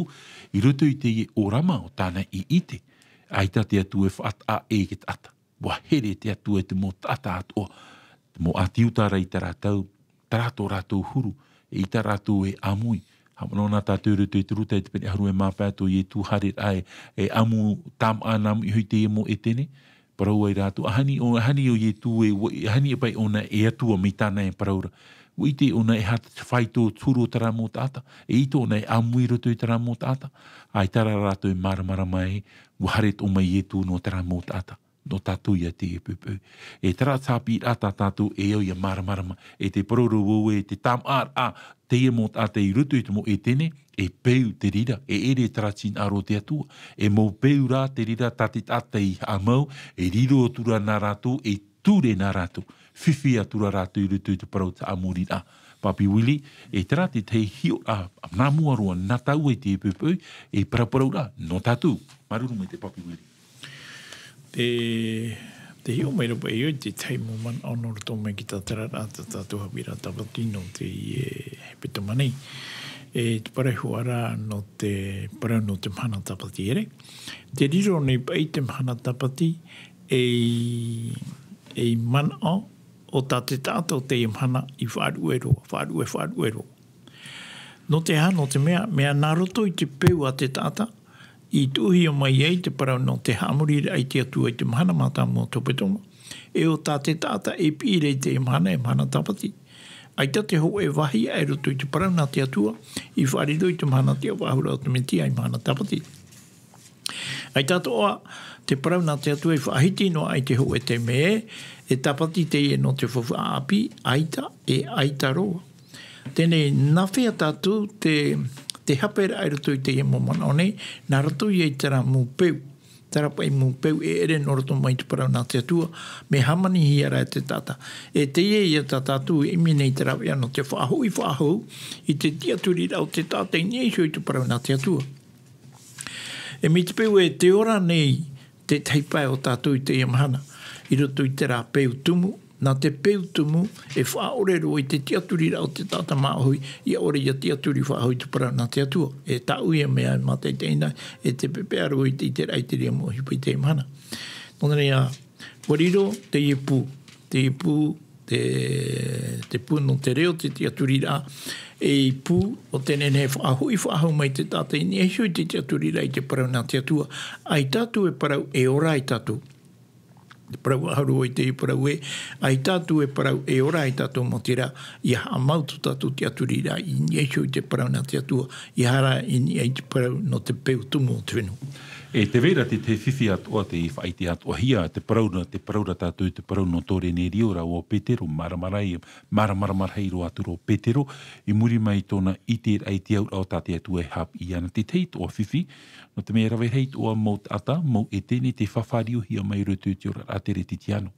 i roto i teie ʻōrama o tāna i ʻite. ʻAita te Atua e faʻataʻa ʻē i te taʻata. ʻUa here te Atua i te mau taʻata atoʻa. Te mau ʻĀti Iuta ra i terā tau, terā tō rātou huru, eʻita rātou e ʻāmui. Haʻamanaʻo na tātou i roto i te Luka i te pene ʻahuru e mā pae tō Ietu haereraʻa e, e ʻamu tāmā ʻāmui iho i teie mau ʻētene. Parau ai rātou, ʻaita ʻo, ʻaita ʻo Ietu e, ʻaita paʻi ʻōna e Atua mai tāna e parau ra. ʻUa ʻite ʻōna e aha te faito turu o terā mau taʻata. E ʻite ʻōna e ʻāmui i roto i terā mau taʻata. ʻAita rā rātou e māramarama ai, ʻua haere atoʻa mai Ietu nō terā mau taʻata. Nō tātou ia teie poʻipoʻi. E terā te haʻapiʻiraʻa tā tātou e au ia māramarama. E te parau ra vau ē, te tāmāʻaraʻa, teie mau taʻata i roto i te mau ʻētene, e peu te reira, e ʻere terā tīnaʻa ra o te Atua. E mau peu rā te reira tā te taʻata i haʻamau, e riro atu ra nā rātou, e ture nā rātou. Fifi atu ra rātou i roto i te parau taʻamoriraʻa. Papi Willie, e terā te tahi hiʻoraʻa, nā mua roa, nā tāua i teie poʻipoʻi, e paraparauraʻa, nō tātou. Māuruuru maitaʻi Papi Willie. Te, te hiʻo mai ra paʻi au i te tahi mau manaʻo nō roto mai i te tatararaʻa tā tātou haʻapiʻiraʻa tāpati nō teie hepetoma nei. E te parau hoʻi ra nō te parau nō te mahana tāpati, ʻere. Te riro nei paʻi te mahana tāpati, ei, ei manaʻo o tā te taʻata o teie mahana i faʻaruʻe roa, faʻaruʻe, faʻaruʻe roa. Nō te aha, nō te mea, mea nā roto i te peu a te taʻata, i tuʻuhia mai ai te parau nō te haʻamoriraʻa i te Atua i te mahana mātāmua o te hepetoma. E ʻo tā te taʻata e piʻi ra i teie mahana, e mahana tāpati. ʻAita te hōʻē vāhi i roto i te parau nā te Atua, i faʻariro i te mahana tiʻafaʻahou ra o te Mesia, ei mahana tāpati. ʻAita atoʻa te parau nā te Atua i faʻahiti noa ai te hōʻē taime ē, e tāpati teie nō te faufaʻa ʻāpī, ʻaita, e ʻaita roa. Teie nei, nā hea tātou te, te hāpaʻoraʻa i roto i teie mau manaʻo nei, nā roto ia i terā mau peu, terā paʻi mau peu e ʻere nō roto mai i te parau nā te Atua, mea hāmanihia ra e te taʻata. E teie ia tā tātou e ʻimi nei te rāveʻa nō te faʻahoʻi faʻahou i te tiʻaturiraʻa o te taʻata i niʻa iho i te parau nā te Atua. E mai te peu ē tē ora nei te tahi pae o tātou i teie mahana, i roto i terā peu tumu, nā te peu tumu e faʻaʻore roa i te tiʻaturiraʻa o te taʻata māʻohi, ʻia ʻore ʻia tiʻaturi faʻahou i te parau nā te Atua. E tāʻu ia mea e mātaʻitaʻihia, e te pepeʻa roa i te, i te raʻi i te reira mau ʻohipa i teie mahana. Nō reira, ʻua riro teie pū, teie pū, te, te pū nō te reo, te tiʻaturiraʻa, ei pū o te nehenehe e faʻahoʻi faʻahou mai te taʻata i niʻa iho i te tiʻaturiraʻa i te parau nā te Atua. ʻAita atu e parau e ora ai tātou. Te parau ʻahuru i te parau ē, ʻaita atu e parau e ora ai tātou, mau tira, ʻia haʻamau tō tātou tiʻaturiraʻa i niʻa iho i te parau nā te Atua, ʻia haere i niʻa i te parau nō te peu tumu o te fenua. E tē vai ra te, te fifi atoʻa, tē faʻaʻite atoʻahia te parau ra, te parau ra tātou, te parau nō tō Renerio rāua ʻo Petero, māramarama, māramarama rahi roa atu ra ʻo Petero, i muri mai i tōna ʻiteraʻa i te auraʻa o tā te Atua e haʻapiʻi ana. Te tahi atoʻa fifi, nō te mea e rave rahi atoʻa mau taʻata, mau ʻētene tē fāriuhia mai i roto i te oraraʻa teretitiano.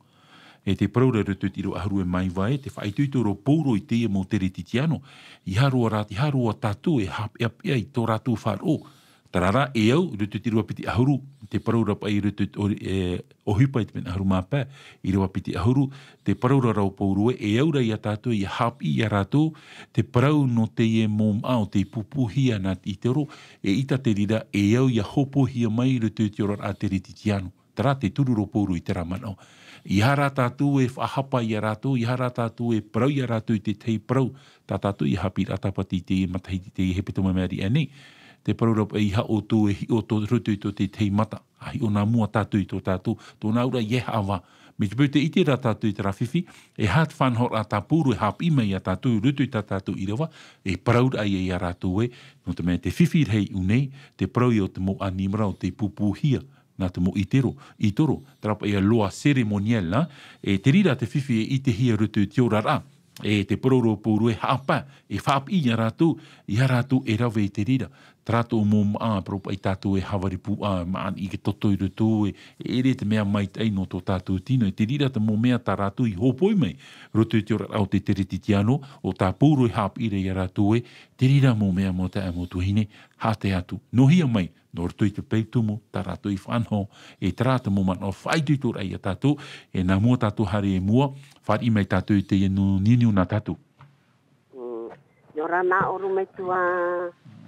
E te parau ra i roto i te ʻīrava ʻahuru e mā iva ē, tē faʻaitoito ra ʻo Paulo i teie mau teretitiano, ʻeiaha roa rā, ʻeiaha roa tātou e haʻapeʻapeʻa i tō rātou faʻaroʻo. Terā rā, e au, i roto i te ʻīrava piti ʻahuru, te parau ra paʻi i roto i te ʻori-, e, ʻohipa i te pene ʻahuru mā pae, ʻīrava piti ʻahuru, te parau ra ʻo Paulo ē, e au ra ia tātou, ʻia haʻapiʻi ia rātou te parau nō teie mau māʻa o tei pūpūhia nā te ʻite ʻore, eʻita te reira, e au ʻia hōpoihia mai i roto i te oraraʻa teretitiano. Terā te turu ra ʻo Paulo i terā manaʻo. ʻEiaha rā tātou e faʻahapa ia rātou, ʻeiaha rā tātou e parau ia rātou i te tahi parau, tā tātou ʻia haʻapiʻiraʻa tāpati i teie matahiti, i teie hepetoma mai i niʻa nei. Te parau ra paʻi, ʻeiaha ʻoutou e hiʻo tō roto i tō te tahi mata, ʻa hiʻo nā mua tātou i tō tātou, tōna auraʻa i ʻaʻeva. Mai te peu tē ʻite ra tātou i terā fifi, e aha te faʻanahoraʻa tā Paulo e haʻapiʻi mai ia tātou i roto i tā tātou ʻīrava, e parauraʻa ia ia rātou ē, nō te mea te fifi rahi i ʻō nei, te parau ia o te mau ʻanimara o tei pūpūhia nā te mau ʻite ʻore, ʻite ʻore, terā paʻi ʻo te loi cérémonielle, ā, e te reira te fifi e ʻitehia i roto i te oraraʻa, e te parau ra ʻo Paulo e haʻapae, e haʻapiʻi ia rātou, ʻeiaha rātou e rave i te reira, terā atoʻa mau māʻa, parau paʻi tātou e hāvari pūʻa, māʻa i te toto i roto, e, e ʻere te mea maitaʻi nō tō tātou tino, e te reira te mau mea tā rātou i hōpoi mai, i roto i te oraraʻa o te teretitiano, ʻo tā Paulo e haʻapiʻi ra ia rātou ē, te reira mau mea mau taeaʻe mau tuahine, haʻatae atu, nohia mai, nō roto i te peu tumu, tā rātou i faʻanaho, e terā te mau manaʻo faʻaitoitoraʻa ia tātou, e nā mua tātou haere i mua, fāriʻi mai tātou i teie niuniu nā tātou. Mm. ʻIa ora na ʻōrou metua,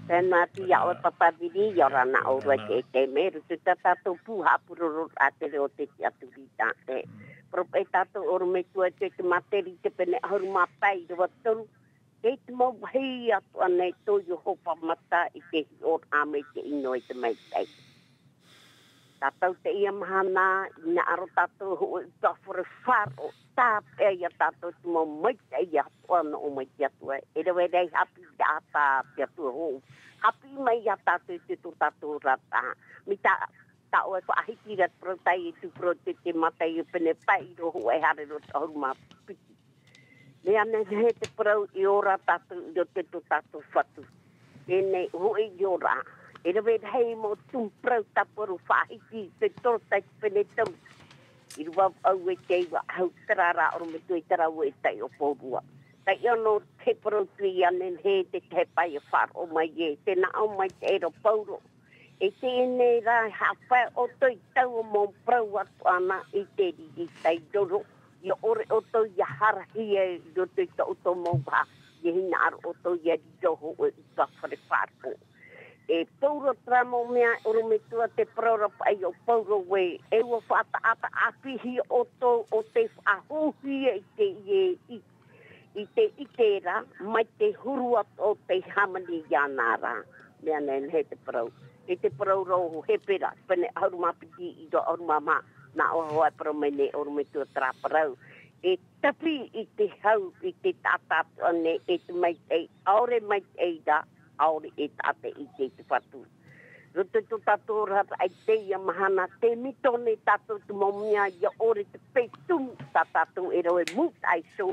tēnā atu ia ʻoe Papa Vili, ʻia ora na ʻōrou e te, e te mea, i roto i tā tātou pū haʻapurororaʻa te reo o te tiʻaturiraʻa. Parau paʻi tātou ʻōrou metua i te, te Materi i te pene ʻahuru mā pae ʻīrava toru, Kei te mau vāhi atoʻa nei tō Iehova mata i te hiʻoraʻa mai te ʻino e te maitaʻi. Tātou teie mahana, i hinaʻaro tātou hōʻē ʻutuāfare faʻaroʻo, tāpeʻa ia tātou te mau maitaʻi atoʻa nō ʻō mai te Atua. E rave rahi haʻapiʻiraʻa tā te Atua hou. Haʻapiʻi mai ia tātou i tō tātou oraraʻa. Mai tā, tā ʻoe faʻahiti ra te parau, tā ʻoe e tū parau, te, te Mataio pene pae, ʻīrava hōʻē haere roa ʻahuru mā piti. Mea nehenehe te parau e ora tātou i roto i tō tātou Fatu. Teie nei hōʻē e ora. E rave rahi mau tumu parau tāparu faʻahiti, te Torotai pene toru, ʻīrava vaʻu e te iva ʻahuru, terā rā ʻorometua i terā ua e taiʻo pauroa. Taiʻo noa te parau atu ia nehenehe te tahi pae e faʻaroʻo mai ē, tē nā ʻō mai te ʻēra Pauro. E teie nei rā, e haʻapae ʻoutou i taua mau parau atoʻa na i te riri tairoro, ʻia ʻore ʻoutou ʻia harahia i roto i tō ʻoutou mau vaha, ʻia hinaʻaro ʻoutou ʻia riro hōʻē ʻutuāfare faʻaroʻo. E Pauro terā mau mea, ʻorometua, te parau ra paʻi o Pauro ē, e ʻua faʻataʻata ʻāpīhia ʻoutou ʻo tei faʻahouhia i te, i, i, i te ʻite ra, mai te huru atoʻa o tei hāmani iāna ra. Mea nehenehe te parau. E te parau ra o Hepera, pene ʻahuru mā piti, ʻīrava ʻahuru mā maha, nā ʻō hoʻi e parau mai nei ʻorometua terā parau. E tāpī i te hau, i te taʻata atoʻa nei, e te maitaʻi, ʻaore maitaʻi ra, ʻaore e taʻata i te, i te Fatu. Roto i tō tātou oraraʻa i teie mahana, tē mito nei tātou te mau mea ʻia ʻore te peu tumu tā tātou e rave mūtaʻa iho,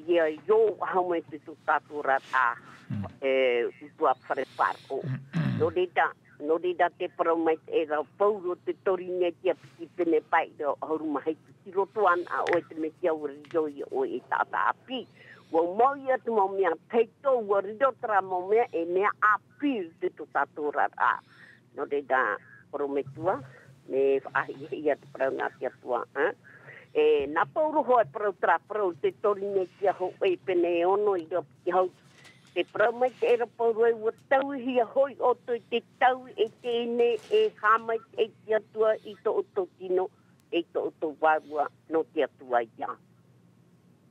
ʻia ʻō faʻahou mai i tō tātou oraraʻa, e, ʻutuāfare faʻaroʻo. Nō reira, nō reira te parau mai te ʻēra Pauro te Torinetia piti pene pae, ʻīrava ʻahuru mā hitu. I roto anaʻe ʻoe te Mesia ʻua riro ia ʻoe ei taʻata ʻāpī. ʻUa mau ia te mau mea tahito, ʻua riro terā mau mea ei mea ʻāpī i roto i tō tātou oraraʻa. Nō reira, ʻorometua, mea faʻahiahia te parau nā te Atua, ā? E, nā Pauro hoʻi e parau terā parau te Torinetia hōʻē pene ono, ʻīrava piti ʻahuru. Tē parau mai te ʻēra Pauro ē, ʻua tauihia hoʻi ʻoutou i te taui, e teie nei e haʻamaitaʻi te Atua i tō ʻoutou tino, i tō ʻoutou vārua nō te Atua ia.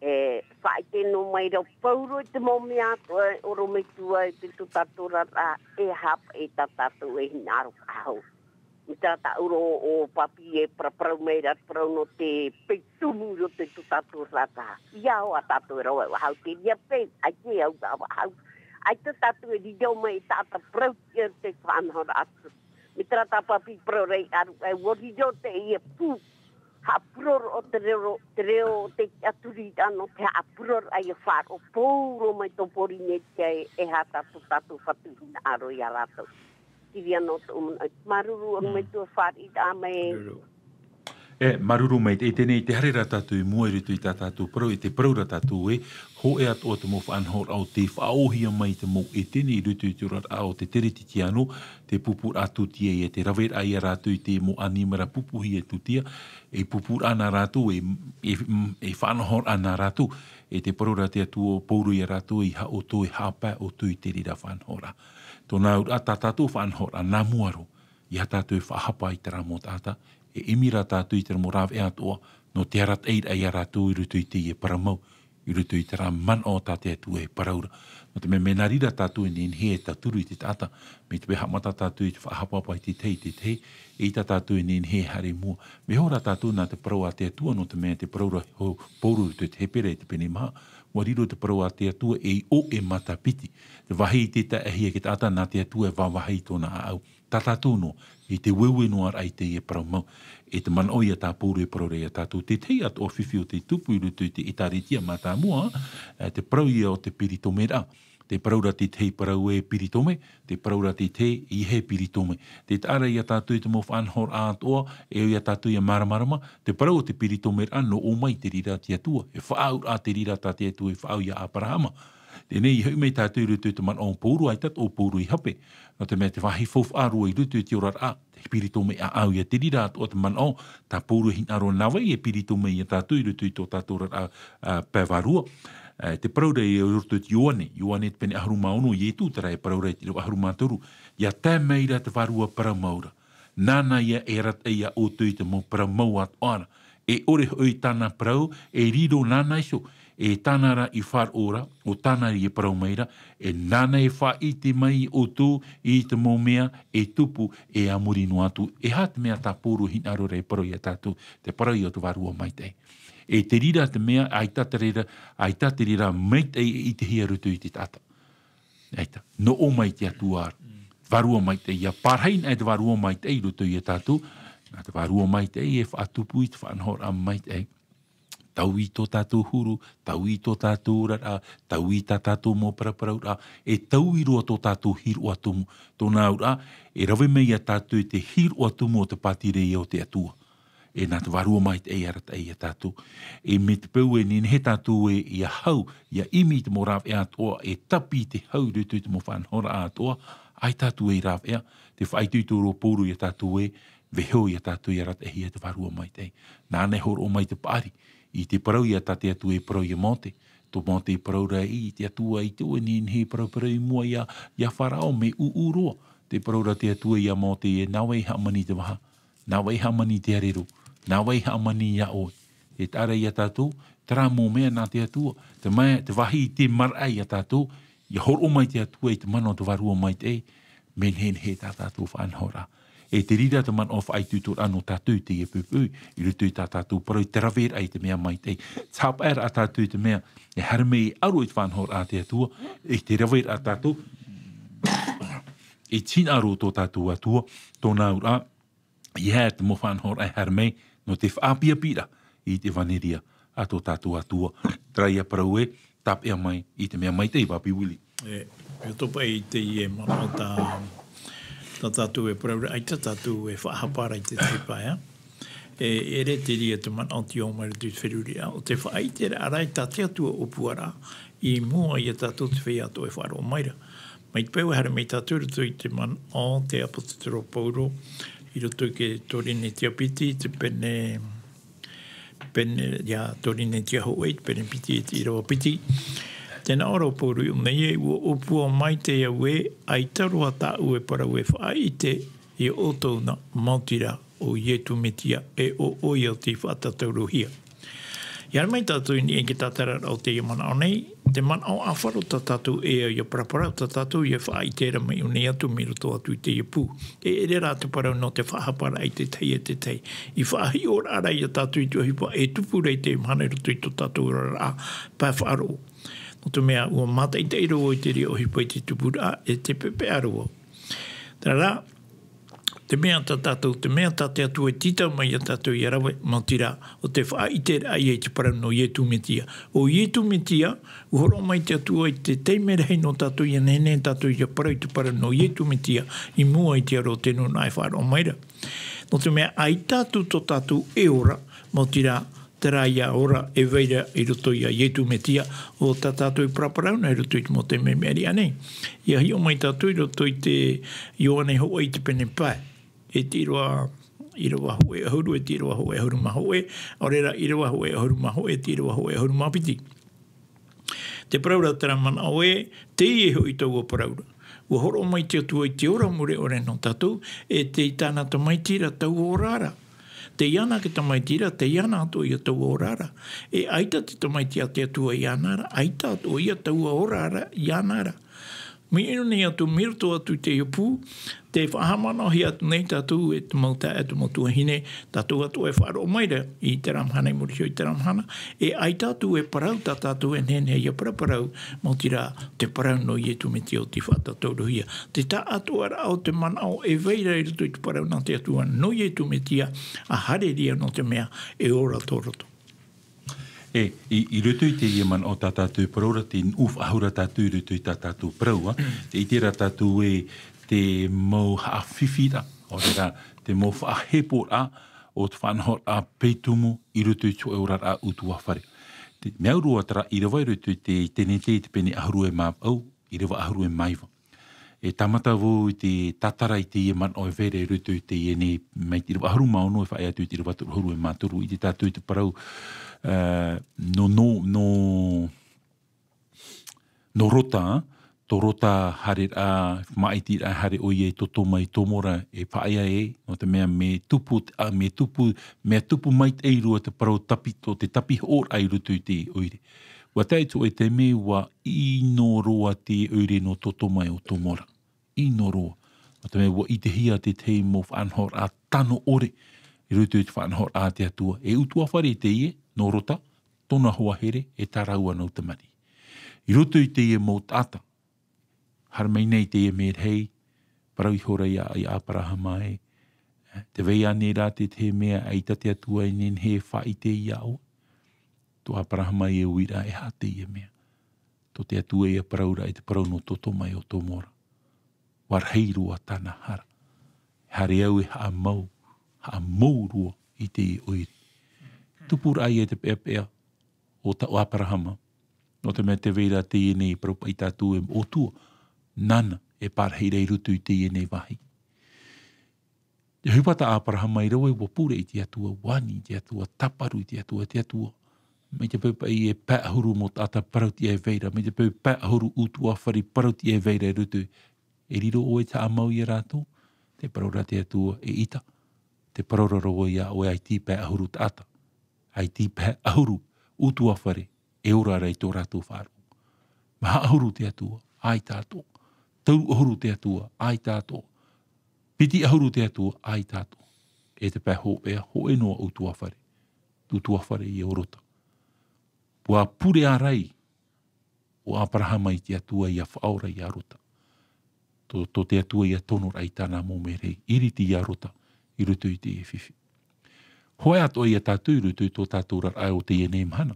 E faʻaʻite noa mai ra Pauro i te mau mea atoʻa, ʻorometua, i tō tātou oraraʻa, e haʻapaʻo i tā tātou e hinaʻaro faʻahou. Mai terā taʻu roa o Papi e paraparau mai ra te parau nō te peu tumu i roto i tō tātou oraraʻa. ʻIa ʻō ā tātou e rave faʻahou, te reira paʻi, ʻaita e au faʻahou. ʻAita tātou e riro mai i te taʻata parau i te faʻanahoraʻa atu. Mai terā tā Papi parau ra i ʻaru, e ʻua riro teie pū haʻapuroroʻo te reo, te reo o te tiʻaturiraʻa nō te haʻapuroroʻo ia faʻaroʻo pauroa mai tō Porinetia e, e aha tā tō tātou Fatu i hinaʻaro ia rātou. Tiʻa noa tōʻu manaʻo. Māuruuru ʻorometua, fāriʻiraʻa mai. E, māuruuru maitaʻi. E teie nei, tē haere ra tātou i mua i roto i tā tātou parau, e tē parau ra tātou ē, hōʻē atoʻa te mau faʻanahoraʻa o tei faʻaōhia mai i te mau ʻētene i roto i te oraraʻa o te Teretitiano, te pupuraʻa tūtia ia, te raveraʻa ia rātou i te mau ʻanimara pupuhia tūtia, e pupuraʻa nā rātou, e, e, e faʻanahoraʻa nā rātou, e tē parau ra te Atua, Pauro ia rātou, ʻeiaha ʻoutou e haʻapae ʻoutou i te reira faʻanahoraʻa. Tōna auraʻa, tā tātou faʻanahoraʻa nā mua roa, ʻeiaha tātou e faʻahapa i terā mau taʻata, e ʻimi rā tātou i terā mau rāveʻa atoʻa, nō te arataʻiraʻa ia rātou i roto i teie parau mau, i roto i terā manaʻo tā te Atua e parau ra. Nō te mea, mea nā reira tātou e nehenehe e tauturu i te taʻata, mai te peu e haʻamata tātou i te faʻahaʻapaʻo i te tahi, te tahi, eʻita tātou e nehenehe e haere i mua. Mea hōroʻa tātou nā te parau a te Atua, nō te mea te parau ra o Pauro i te Hepera i te pene maha, ʻua riro te parau a te Atua ei ʻoʻe matapiti. Te vāhi i te taʻahi e te taʻata, nā te Atua e vāvāhi i tōna ʻāʻau. Tā tātou noa, i te ueue noa raʻa i teie parau mau. E te manaʻo ia tā Pauro e parau ra ia tātou, te tahi atoʻa fifi o te tupu i roto i te ʻĒtārētia mātāmua, e, te parau ia o te peritomeraʻa. Tē parau ra te tahi parau e peritome, tē parau ra te tahi ʻeiaha e peritome. Tē taʻa ra ia tātou i te mau faʻanahoraʻa atoʻa, e ʻo ia tātou ʻia māramarama, te parau o te peritomeraʻa nō ʻō mai te reira te Atua, e faʻaauraʻa te reira tā te Atua i faʻaau ia Aperahama. Teie nei, i hoʻi mai tātou i roto i te manaʻo o Pauro, ʻaita atoʻa Pauro i hape. Nō te mea te vāhi faufaʻa roa i roto i te oraraʻa, te peritome ʻāʻau ia, te reira atoʻa te manaʻo, tā Pauro e hinaʻaro, nā vai e peritome ia tātou i roto i tō tātou oraraʻa, ā, pae vārua. Ā, te parau ra i roto i te Ioane, Ioane te pene ʻahuru mā ono, Ietu terā e parau ra i te ʻīrava ʻahuru mā toru, ʻia tae mai ra te Vārua Parau Mau ra. Nāna ia e arataʻi ia ʻoutou i te mau parau mau atoʻa ra. E ʻore hoʻi tāna parau e riro nāna iho, e tāna rā i faʻaroʻo ra, ʻo tāna i parau mai ra, e nāna e faʻaʻite mai ʻoutou i te mau mea e tupu e a muri noa atu. E aha te mea tā Pauro e hinaʻaro ra e parau ia tātou, te parau ia o te Vārua Maitaʻi. E te reira te mea, ʻaita te reira, ʻaita te reira maitaʻi e ʻitehia i roto i te taʻata. ʻAita, noʻo mai te Atua. Vārua Maitaʻi, ia pārahi ana te Vārua Maitaʻi i roto ia tātou, nā te Vārua Maitaʻi e faʻatupu i te faʻanahoraʻa maitaʻi. Taui tō tātou huru, taui tō tātou oraraʻa, taui tā tātou mau paraparauraʻa, e taui roa tō tātou hīroʻa tumu. Tōna auraʻa, e rave mai ia tātou i te hīroʻa tumu o te pātireia o te Atua. E nā te Vārua Maitaʻi e arataʻi ia tātou. E mai te peu e nehenehe tātou e, ia hau, ia ʻimi i te mau rāveʻa atoʻa, e tapi i te hau i roto i te mau faʻanahoraʻa atoʻa, ʻaita tātou e rāveʻa, tē faʻaitoito ra Pauro ia tātou e, vaiiho ia tātou e arataʻihia e te Vārua Maitaʻi. Nāna e hōroʻa mai te paʻari, i te parau ia tā te Atua e parau ia Mōte. Tō Mōte e parau ra i te Atua i te ʻoe nehenehe e paraparau i mua ia, ia Farao mea ʻūʻū roa. Tē parau ra te Atua ia Mōte e nā vai e haʻamani i te vaha. Nā vai e haʻamani i te arero. Nā vai e haʻamani ia ʻoe. E taʻa ra ia tātou, terā mau mea nā te Atua. Te mea, te vāhi tē maraʻa ia tātou, ia hōroʻa mai te Atua i te mana o te Vārua Maitaʻi, mea nehenehe tā tātou faʻanahoraʻa. E te reira te manaʻo faʻaitoitoraʻa nō tātou i teie poʻipoʻi, i roto i tā tātou parau i te raveraʻa i te mea maitaʻi. Te haʻapaʻoraʻa tātou i te mea, e haere mai e aro i te faʻanahoraʻa a te Atua, i te raveraʻa tātou, i te hinaʻaro tō tātou Atua, tōna auraʻa, ia haere te mau faʻanahoraʻa e haere mai, nō te faʻaʻapiʻapiʻiraʻa i te ʻevaneria a tō tātou Atua. Terā ia parau e, tāpeʻa mai i te mea maitaʻi, Papi Willie. E, e topa i teie manaʻo tā, tā tātou e parau ra, ʻaita tātou e faʻahapa ra i te tahi pae, ā. E, e ʻere te reira te manaʻo tei ō mai i roto i te feruriraʻa, ʻo te faʻaʻiteraʻa ra tā te Atua ʻōpuaraʻa, i mua ia tātou te feiā atoʻa e faʻaroʻo mai ra. Mai te peu e haere mai tātou i roto i te manaʻo a te ʻāpōsetolo Pauro, i roto i te Korinetia piti, te pene, pene, ia, Korinetia hōʻē, te pene piti, te ʻīrava piti. Tē nā ʻō ra Pauro i ʻō nei ē, ʻua ʻōpua maitaʻi au ē, ʻaita roa tāʻu e parau e faʻaʻite ia ʻoutou na, maoti rā, ʻo Iesu Mesia, e ʻo ʻoia tei faʻatataurohia. ʻIa haere mai tātou i niʻa i te tātararaʻa o teie manaʻo nei, te manaʻo ʻāfaro tā tātou e au ia paraparau, tā tātou ia faʻaʻite ra mai ʻō nei atu mai roto atu i teie pū. E ʻere rā te parau nō te faʻahaparaʻa i te tahi e te tahi. I faʻahiʻoraʻa ra ia tātou i te ʻohipa e tupu ra i teie mahana i roto i tō tātou oraraʻa pae faʻaroʻo. Nō te mea, ʻua mātaʻitaʻi roa i te reira ʻohipa i te tupuraʻa, e te pepeʻa roa. Terā rā, te mea tā tātou, te mea tā te Atua e tītau mai ia tātou ʻia rave, maoti rā, ʻo te faʻaʻiteraʻa ia i te parau nō Iesu Mesia. ʻO Iesu Mesia, ʻua hōroʻa mai te Atua i te taime rahi nō tātou ʻia nehenehe tātou ʻia parau i te parau nō Iesu Mesia, i mua i te aro o te nūnaʻa e faʻaroʻo mai ra. Nō te mea, ʻaita atu tō tātou e ora, maoti rā, terā ia ora e vai ra i roto ia Iesu Mesia, ʻo tā tātou e paraparau na i roto i te mau taime i maʻiri aʻe nei. ʻIa hiʻo mai tātou i roto i te Ioane hōʻē i te pene pae. E te ʻīrava, ʻīrava hōʻē ʻahuru, e te ʻīrava hōʻē ʻahuru mā hōʻē, ʻaore rā, ʻīrava hōʻē ʻahuru mā hōʻē, e te ʻīrava hōʻē ʻahuru mā piti. Tē parau ra terā manaʻo ē, teie hoʻi taua parau ra. ʻUa hōroʻa mai te Atua i te ora mure ʻore nō tātou, e tei tāna Tamaiti ra taua ora ra. Tei iāna te Tamaiti ra, tei iāna atoʻa ia taua ora ra. E ʻaita te Tamaiti a te Atua iāna ra, ʻaita atoʻa ia taua ora ra iāna ra. Mai ʻō nei atu, mai roto atu i teie pū, tē faʻahaʻamanaʻohia atu nei tātou e te mau taeaʻe, e te mau tuahine, tātou atoʻa e faʻaroʻo mai ra i terā mahana i muri iho i terā mahana, e ʻaita atu e parau tā tātou e nehenehe ʻia paraparau, maoti rā te parau nō Iesu Mesia ʻo tei faʻatataurohia. Te taʻatoʻaraʻa o te manaʻo e vai ra i roto i te parau nā te Atua nō Iesu Mesia, ʻa haere ra nō te mea e ora tō roto. E, i, i roto i teie manaʻo tā tātou e parau ra, tē nuʻu faʻahou ra tātou i roto i tā tātou parau, ā, tē ʻite ra tātou ē te mau haʻafifi ra, ʻaore rā, te mau faʻaheporaʻa o te faʻanahoraʻa pae tumu i roto i te hōʻē oraraʻa ʻutuāfare. Te mea ʻurua terā ʻīrava i roto i te Tenete i te pene ʻahuru e mā vaʻu, ʻīrava ʻahuru e mā iva. E tāmata vau i te tātara i teie manaʻo e vai ra i roto i teie nei, mai te ʻīrava ʻahuru mā ono e faʻaea atu i te ʻīrava toru ʻahuru e mā toru, ʻite tātou i te parau, ā, nō, nō, nō, nō Rota, tō Rota haereraʻa, māʻitiraʻa haere ʻoia i toto mai Tomora, e faʻaea ē, nō te mea mea tupu, ā, mea tupu, mea tupu maitaʻi roa te parau tapito, te tapihooraʻa i roto i te ʻoire. Ua tae atu e te mea ua ʻino roa te ʻoire nō Totoma e ʻo Tomora. ʻIno roa. Nō te mea ua ʻitehia te tahi mau faʻanahoraʻa tano ʻore. I roto i te faʻanahoraʻa a te Atua. E ʻutuāfare teie, nō Rota, tōna hoa here, e tā rāua nau tamariʻi. I roto i teie mau taʻata. Haere mai nei teie mea rahi, parau ihora ia, ia Aperahama ē. Tē vai ra nei rā te tahi mea, ʻaita te Atua e nehenehe e faʻaʻite ia ʻoe. Tō Aperahama e uiraʻa e aha teie mea. Tō te Atua ia parau ra e te parau nō Totoma e ʻo Tomora. Ua rahi roa tāna hara. Haere au e haʻamau, haʻamau roa i te ʻoire. Tupuraʻa ia te peʻapeʻa o ta-, o Aperahama. Nō te mea tē vai ra teie nei parau paʻi tātou e ʻOtua. Nāna e parahi ra i roto i teie nei vāhi. Te ʻohipa tā Aperahama i rave ua pure i te Atua, ua ani i te Atua, tāparu i te Atua, te Atua. Mai te peu paʻi e pae ʻahuru mau taʻata parauʻtiʻa e vai ra, mai te peu pae ʻahuru ʻutuāfare parauʻtiʻa e vai ra i roto. E riro ʻoe e haʻamau ia rātou, tē parau ra te Atua, ʻeita. Tē parau ra vau ia ʻoe ʻaita pae ʻahuru taʻata. ʻAita pae ʻahuru ʻutuāfare e ora ra i tō rātou faʻaroʻo. Maha ʻahuru te Atua, ʻaita atoʻa. Toru ʻahuru te Atua, ʻaita atoʻa. Piti ʻahuru te Atua, ʻaita atoʻa. E te pae hopeʻa, hōʻē noa ʻutuāfare. ʻUtuāfare ia ʻo Rota. Ua pure ārai ʻo Aperahama i te Atua ia faʻaora ia Rota. Tō, tō te Atua ia tonoraʻa i tāna mau merahi, ʻiriti ia Rota, i roto i te fifi. Hōʻē atoʻa ia tātou i roto i tō tātou oraraʻa o teie nei mahana.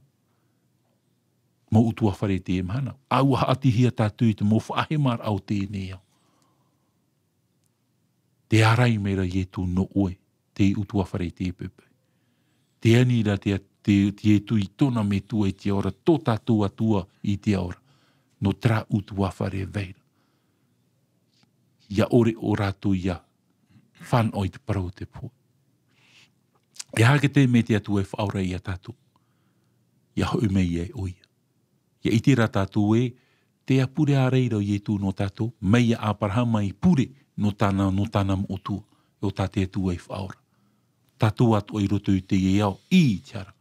Mau ʻutuāfare teie mahana. ʻA ua haʻatihia tātou i te mau faʻahemaraʻa o teie nei ao. Tē ārai mai ra Ietu nō ʻoe, te ʻutuāfare i te pepe. Tē ani ra te, te, te Ietu i tōna metua i te ao ra tō tātou Atua i te ao ra. Nō terā ʻutuāfare e vai ra. Ia ʻore ʻo rātou ia fānaʻo i te parau o te pohe. E aha te mea te Atua e faʻaora ia tātou. Ia hoʻi mai ia ʻoia. Ia ʻite ra tātou ē, tē pure ārai ra Ietu nō tātou, mai ia Aperahama i pure nō tāna, nō tāna moʻotua, ʻo tā te Atua i faʻaora. Tātou atoʻa i roto i teie ao, i te hara.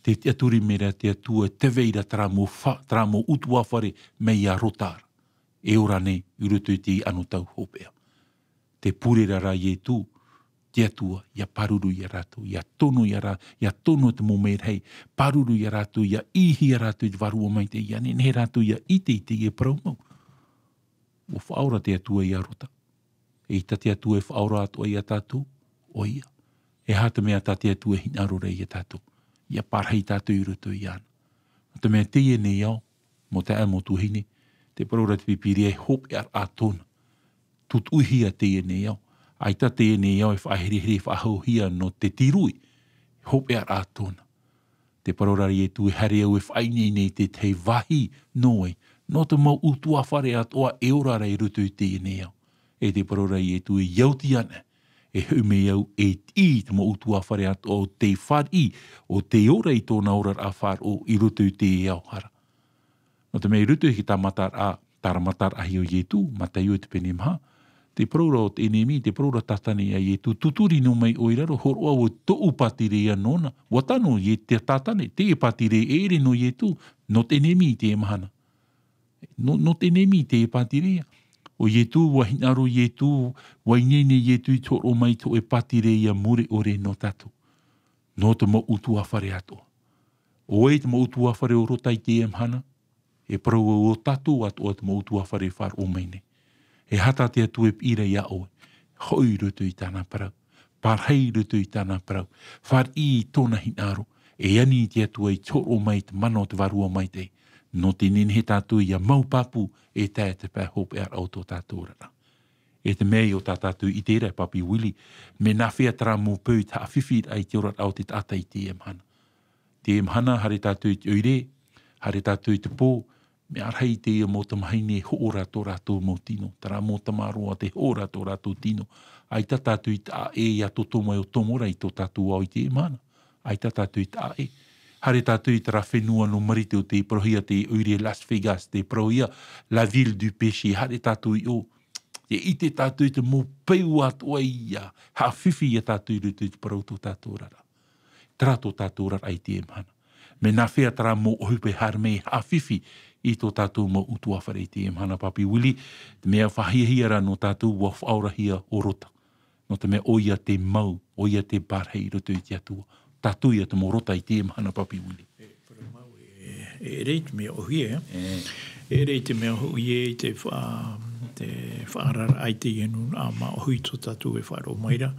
Te, te tiʻaturi mai ra te Atua, tē vai ra terā mau fa-, terā mau ʻutuāfare mai ia Rota ra. E ora nei, i roto i te anotau hopeʻa. Tē pure ra rā Ietu, te Atua, ia pāruru ia rātou, ia tono ia rā-, ia tono te mau merahi, pāruru ia rātou, ia ʻīhia rātou i te Vārua Maitaʻi, ia nehenehe rātou ia ʻite i teie parau mau. ʻUa faʻaora te Atua ia Rota. ʻEita te Atua e faʻaora atoʻa ia tātou, ʻoia. E aha te mea tā te Atua e hinaʻaro ra ia tātou. Ia parahi tātou i roto iāna. Nō te mea teie nei ao, mau taeaʻe, mau tuahine, tē parau ra te Pīpīria e hopeʻaraʻa tōna. Tūtuʻihia teie nei ao. ʻAita teie nei ao e faʻaherehere, faʻahauhia nō te tirui. Hopeʻaraʻa tōna. Tē parau ra Ietu e haere au e faʻaineine i te tahi vāhi nō ʻoe. Nō te mau ʻutuāfare atoʻa e ora ra i roto i teie nei ao. E tē parau ra Ietu e ʻia oti ana. E hoʻi mai au e tiʻi i te mau ʻutuāfare atoʻa o tei fāriʻi, o tei ora i tōna oraraʻa faʻaroʻo i roto i teie ao hara. Nō te mea i roto i te tāmataraʻa, tāmataraʻahia o Ietu, Mataio te pene maha, tē parau ra ʻo te ʻenemi, tē parau ra Tātane ia Ietu, tuturi noa mai ʻoe i raro, hōroʻa ʻoe tōʻu pātireia nōna. ʻUa tano ia Tātane, teie pātireia e ʻere nō Ietu, nō te ʻenemi i teie mahana. Nō, nō te ʻenemi teie pātireia. ʻO Ietu, ʻua hinaʻaro Ietu, ʻua ineine Ietu i te hōroʻa mai i te hōʻē pātireia mure ʻore nō tātou. Nō te mau ʻutuāfare atoʻa. ʻO ʻoe te mau ʻutuāfare o Rota i teie mahana, e parau au ʻo tātou atoʻa te mau ʻutuāfare e faʻaroʻo mai nei. E aha tā te Atua e piʻi ra ia ʻoe, hoʻi i roto i tāna parau, parahi i roto i tāna parau, fāriʻi i tōna hinaʻaro, e ani te Atua i te hōroʻa mai i te mana o te Vārua Maitaʻi, nō te nehenehe tātou ia mau pāpū e tae te pae hopeʻaraʻa o tō tātou oraraʻa. E te mea ʻo tā tātou i ʻite ra e Papi Willie, mea nāfea terā mau peu i te haʻafifiraʻa i te oraraʻa o te taʻata i teie mahana. Teie mahana, haere tātou i te ʻoire, haere tātou i te pō, mea rahi teie mau tamahine e hoʻo ra tō rātou mau tino, terā mau tamaroa tē hoʻo ra tō rātou tino. ʻAita tātou i taʻa ʻē ia Totoma e ʻo Tomora i tō tātou ao i teie mahana. ʻAita tātou i taʻa ʻē. Haere tātou i terā fenua nō Marite ʻo tei parauhia te ʻoire Las Vegas, tei parauhia la ville du péché. Haere tātou i ʻō. E ʻite tātou i te mau peu atoʻa ia haʻafifi ia tātou i roto i te parau tō tātou oraraʻa. Terā tō tātou oraraʻa i teie mahana. Mea nāfea terā mau ʻohipa e haere mai e haʻafifi i tō tātou mau ʻutuāfare i teie mahana, Papi Willie, te mea faʻahiahia ra nō tātou ʻua faʻaorahia ʻo Rota. Nō te mea ʻoia te mau, ʻoia te parahi i roto i te Atua. Tātou ia te mau Rota i teie mahana, Papi Willie. E, parau mau, e, e ʻere i te mea ʻōhie, e. E. E ʻere i te mea ʻōhie i te fa-, te faʻaararaʻa i teie nūnaʻa māʻohi tō tātou e faʻaroʻo mai ra,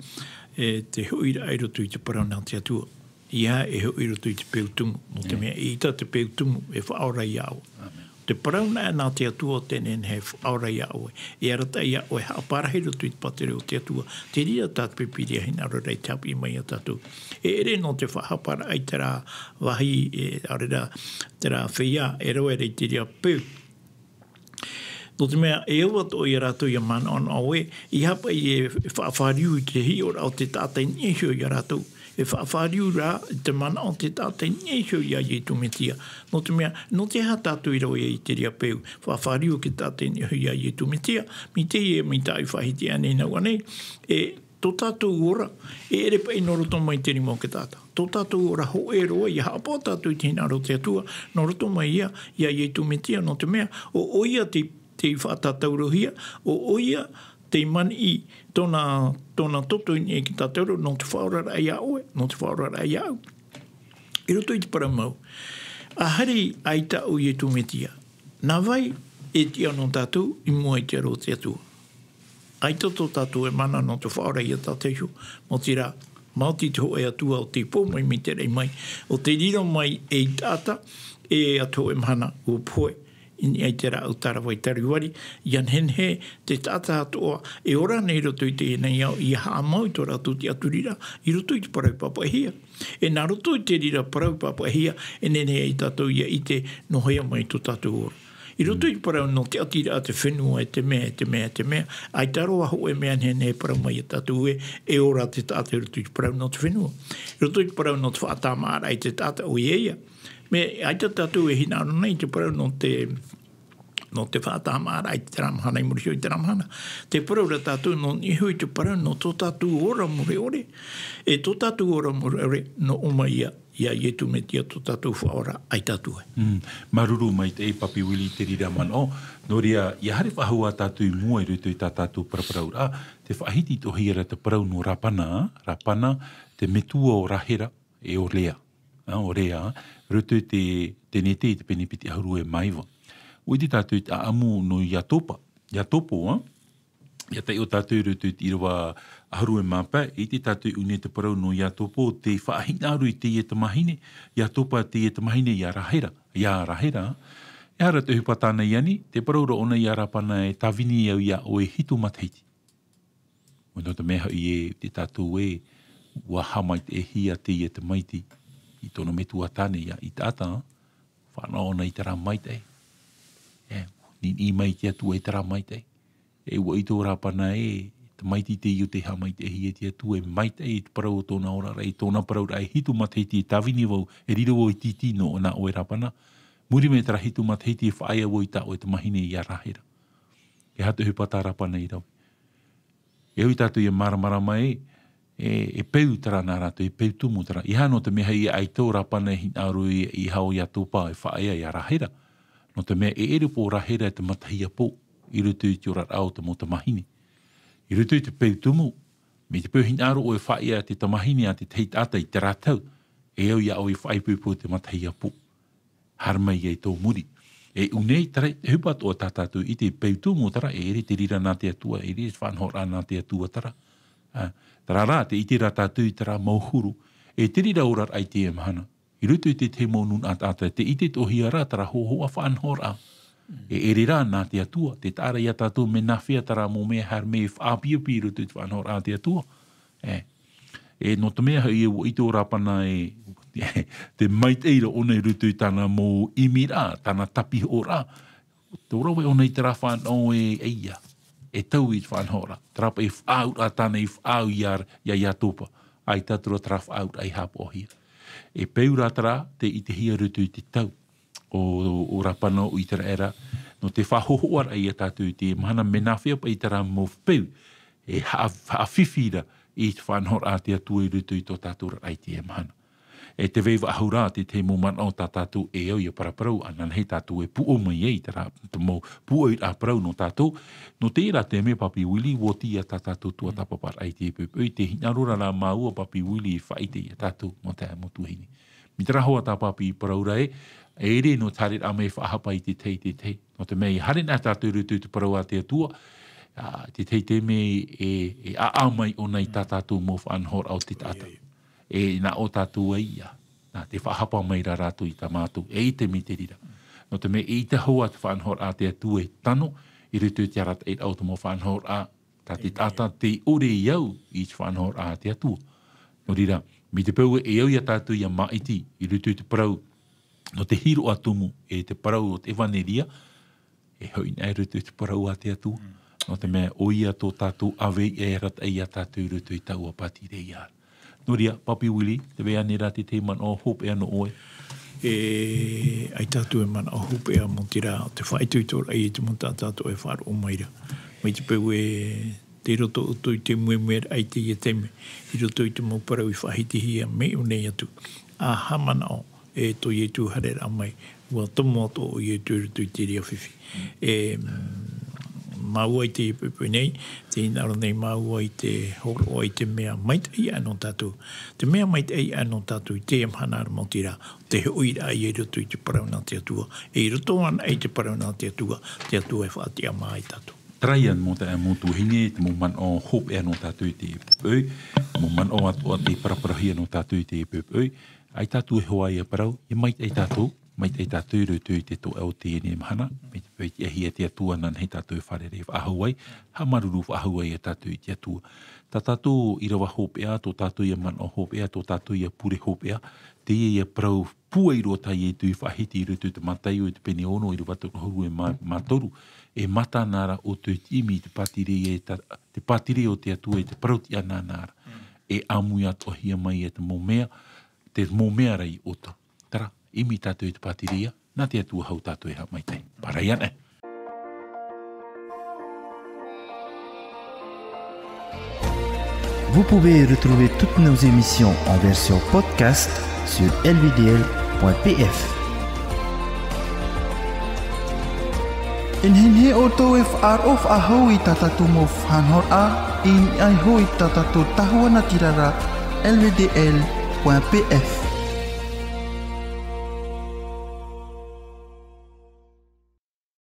e te hoʻiraʻa i roto i te parau nā te Atua. ʻEiaha e hoʻi i roto i te peu tumu, nō te mea ʻeita te peu tumu e faʻaora iā ʻoe. Te parau nā, nā te Atua o te nehenehe e faʻaora iā ʻoe, e arataʻi iā ʻoe, haʻaparahi i roto i te pātireia o te Atua, te reira tā te Pīpīria e hinaʻaro ra i te haʻapiʻi mai iā tātou. E ʻere nō te faʻahaparaʻa i terā vāhi, e, ʻaore rā, terā feiā, e rave ra i te reira peu. Nō te mea, e au atoʻa ia rātou ʻia manaʻonaʻo ē, ʻeiaha paʻi e faʻafāriu i te hiʻoraʻa o te taʻata i niʻa iho iā rātou. E faʻafāriu rā i te manaʻo o te taʻata i niʻa iho iā Iesu Mesia. Nō te mea, nō te aha tātou i rave ai i te reira peu, faʻafāriu i te taʻata i niʻa iho iā Iesu Mesia, mai teie, mai tāʻu i faʻahiti ānei nāʻu ānei, e tō tātou ora, e ʻere paʻi nō roto mai te rima o te taʻata. Tō tātou ora hōʻē roa, ʻia haʻapaʻo tātou i te hinaʻaro o te Atua, nō roto mai ia, iā Iesu Mesia, nō te mea, ʻo, ʻoia te, tei faʻatātaurohia, ʻo, ʻoia tei maniʻi tōna, tōna toto i niʻa i te tātauro, nō te faʻaoraraʻa iā ʻoe, nō te faʻaoraraʻa iāʻu. I roto i te parau mau, ʻa haere ai tāʻu Iesu Mesia, nā vai e tiʻa nō tātou i mua i te aro o te Atua. ʻAita tō tātou e mana nō te faʻaora iā tātou iho, maoti rā, maoti te hōʻē Atua ʻo tei pohe mai mai te raʻi mai, ʻo tei riro mai ei taʻata, e atu hōʻē mahana ʻua pohe, i niʻa i te rāʻau tāravai tārivari, ʻia nehenehe te taʻata atoʻa, e ora nei i roto i teie nei ao, ʻia haʻamau i tō rātou tiʻaturiraʻa, i roto i te parau i pāpaʻihia. E nā roto i te reira parau i pāpaʻihia, e nehenehe ai tātou ʻia ʻite nō hea mai tō tātou ora. I roto i te parau nō te ʻatiraʻa te fenua, e te mea, e te mea, e te mea, ʻaita roa hōʻē mea nehenehe e parau mai iā tātou ē, e ora te taʻata i roto i te parau nō te fenua. I roto i te parau nō te faʻatāmāʻaraʻa i te taʻata ʻoia ia. Mea, ʻaita tātou e hinaʻaro nei i te parau nō te, nō te faʻatāmāʻaraʻa i terā mahana, i muri iho i terā mahana. Tē parau ra tātou nō niʻa iho i te parau nō tō tātou ora mure ʻore. E tō tātou ora mure ʻore, nō ʻō mai ia, iā Iesu Mesia tō tātou Faʻaora, ʻaita atu ē. Mm. Māuruuru maitaʻi, Papi Willie, i te reira manaʻo. Nō reira, ʻia haere faʻahou ā tātou i mua i roto i tā tātou paraparauraʻa, tē faʻahiti atoʻa hia ra te parau nō Rapana, Rapana, te metua o Rahera, e ʻo Lea. Ā, ʻo Lea, roto i te, te Tenete i te pene piti ʻahuru e mā iva. ʻUa ʻite tātou i te ʻāʻamu nō Iakoba. Iakoba, ā? ʻIa taiʻo tātou i roto i te ʻīrava ʻahuru e mā pae, e ʻite tātou i ʻō nei te parau nō Iakoba, tei faʻahinaʻaro i teie tamahine, Iakoba teie tamahine iā Rahera, iā Rahera. E aha rā te ʻohipa tāna i ani, tē parau ra ʻōna iā Rapana ē, tāvini au iā ʻoe e hitu matahiti. Nō te mea hoʻi ē, ʻite tātou ē, ʻua haʻamaitaʻihia teie tamaiti i tōna metua tāne iā Isaaka, fānaʻo ʻōna i terā maitaʻi. E, niniʻi mai te Atua i terā maitaʻi. E ʻua ʻite ʻo Rapana ē, tamaiti teie tei haʻamaitaʻihia e te Atua, e maitaʻi te parau o tōna oraraʻa, i tōna parauraʻa e hitu matahiti e tāvini vau, e riro vau tītī nō, nā ʻoe Rapana. Muri mai terā hitu matahiti e faʻaea vau i tā ʻoe tamahine iā Rahera. E aha te ʻohipa tā Rapana i rave? E au ia tātou ʻia māramarama ē, e, e peu terā nā rātou, e peu tumu terā. ʻEiaha nō te mea hoʻi ʻaita ʻo Rapana e hinaʻaro i, i hau Iakoba e faʻaea iā Rahera. Nō te mea e ʻere pō Rahera e te matahiapo, i roto i te oraraʻa o te mau tamahine. I roto i te peu tumu, mai te peu hinaʻaro ʻoe e faʻaea te tamahine a te tahi taʻata i terā tau, e au iā ʻoe e faʻaipoipo i te matahiapo. Haere mai ia i tō muri. E ʻō nei, terā te ʻohipa atoʻa tā tātou i ʻite, peu tumu terā, e ʻere te reira nā te Atua, e ʻere te faʻanahoraʻa nā te Atua terā. Ā, terā rā, tē ʻite ra tātou i terā mau huru. E te reira oraraʻa i teie mahana. I roto i te tahi mau nūnaʻa taʻata, tē ʻite atoʻa hia ra terā hōhoʻa faʻanahoraʻa. E ʻere rā nā te Atua, tē taʻa ra iā tātou mea nāfea terā mau mea e haere mai e faʻaapiapi i roto i te faʻanahoraʻa a te Atua. E, e nō te mea hoʻi ē ʻua ʻite ʻo Rapana ē, te maitaʻi ra ʻōna i roto i tāna mau ʻimiraʻa, tāna tapihoʻoraʻa. Tē rave ʻōna i terā fānaʻo ē, ʻeiā, e tau i te faʻanahoraʻa. Terā paʻi faʻaauraʻa tāna i faʻaau iā, iā Iakoba. ʻAita atu ra terā faʻaauraʻa i haʻapaʻohia. E peu rā terā, tē ʻitehia i roto i te tau o, o Rapana o Iseraela, nō te faʻahohoʻaraʻa iā tātou i teie mahana, mea nāfea paʻi terā mau peu, e haʻa-, haʻafifi ra i te faʻanahoraʻa a te Atua i roto i tō tātou oraraʻa i teie mahana. E tē vai faʻahou ra te tahi mau manaʻo tā tātou e au ʻia paraparau, ānānahi tātou e pūʻoi mai ai, terā te mau pūʻoiraʻa parau nō tātou. Nō teie rā taime, Papi Willie, ʻua oti tā tātou tuatāpaparaʻa i teie poʻipoʻi, tē hinaʻaro ra māua, Papi Willie, e faʻaʻite ia tātou, mau taeaʻe, mau tuahine. Mai te reira hoʻi tā Papi i parau ra ē, e ʻere noa te haereraʻa mai e faʻahapa i te tahi, te tahi. Nō te mea, ʻia haere anaʻe tātou i roto i te parau a te Atua, ā, te tahi taime e, e ʻaʻa mai ʻōna i tā tātou mau faʻanahoraʻa o te taʻata. E nā ʻō tātou ai ia, nā, tē faʻahapa mai ra rātou ia tā mātou, eʻita mai te reira. Nō te mea, eʻita hoʻi te faʻanahoraʻa a te Atua e tano i roto i te arataʻiraʻa o te mau faʻanahoraʻa, tā te taʻata tē ʻore e au i te faʻanahoraʻa a te Atua. Nō reira, mai te peu e au ia tātou ʻia māʻiti i roto i te parau, nō te hiroʻa tumu, e te parau o te ʻevaneria, e hoʻi anaʻe i roto i te parau a te Atua. Mm. Nō te mea, ʻoia tō tātou ʻāvae e arataʻi ia tātou i roto i taua pātireia. Nō reira, Papi Willie, tē vai ānei ra te tahi manaʻo hopeʻa nō ʻoe? E, ʻaita atu e manaʻo hopeʻa, mau terā, te faʻaitoitoraʻa i te mau taʻata atoʻa e faʻaroʻo mai ra. Mai te peu e tei roto ʻoutou i te moemoeraʻa i teie taime, i roto i te mau parau i faʻahitihia mai ʻō nei atu. ʻA haʻamanaʻo, e tō Ietu haereraʻa mai, ʻua tomo atoʻa ʻo Ietu i roto i te reira fifi. E, mm, māua i teie poʻipoʻi nei, tē hinaʻaro nei māua i te hōroʻa i te mea maitaʻi aʻe nō tātou. Te mea maitaʻi aʻe nō tātou i teie mahana ra, mau terā, te hoʻiraʻa i roto i te parau nā te Atua. E i roto anaʻe i te parau nā te Atua, te Atua e faʻatiʻamā ia tātou. Terā ia, mau taeaʻe, mau tuahine, te mau manaʻo hopeʻa nō tātou i teie poʻipoʻi, mau manaʻo atoʻa tei paraparauhia nō tātou i teie poʻipoʻi. ʻAita atu e hoʻi ia parau, ʻia maitaʻi tātou, maitaʻi tātou i roto i te toeʻa o teie nei mahana, mai te peu e tiʻahia te Atua, ānānahi tātou e fārerei faʻahou ai, haʻamāuruuru faʻahou ai ia tātou i te Atua. Tā tātou ʻīrava hopeʻa, tō tātou ia manaʻo hopeʻa, tō tātou ia pure hopeʻa, teie ia parau pūai roa tā Ietu i faʻahiti i roto i te Mataio i te pene ono, ʻīrava toru ʻahuru e mā-, mā toru, e mata na ra ʻoutou i te ʻimi i te pātireia e ta-, te pātireia o te Atua, e te parau tiʻa na ra. Mm. E ʻāmui atoʻahia mai ia te mau mea, te mau mea ra i ʻō atu. Terā, ʻimi tātou i te pātireia, nā te Atua hau tātou e haʻamaitaʻi. Pārahi anaʻe. Vous pouvez retrouver toutes nos émissions en version podcast sur L V D L point P F. E nehenehe ʻoutou e faʻaroʻo faʻahou i tā tātou mau faʻanahoraʻa, i niʻa iho i tā tātou tahua natirara, L V D L point P F.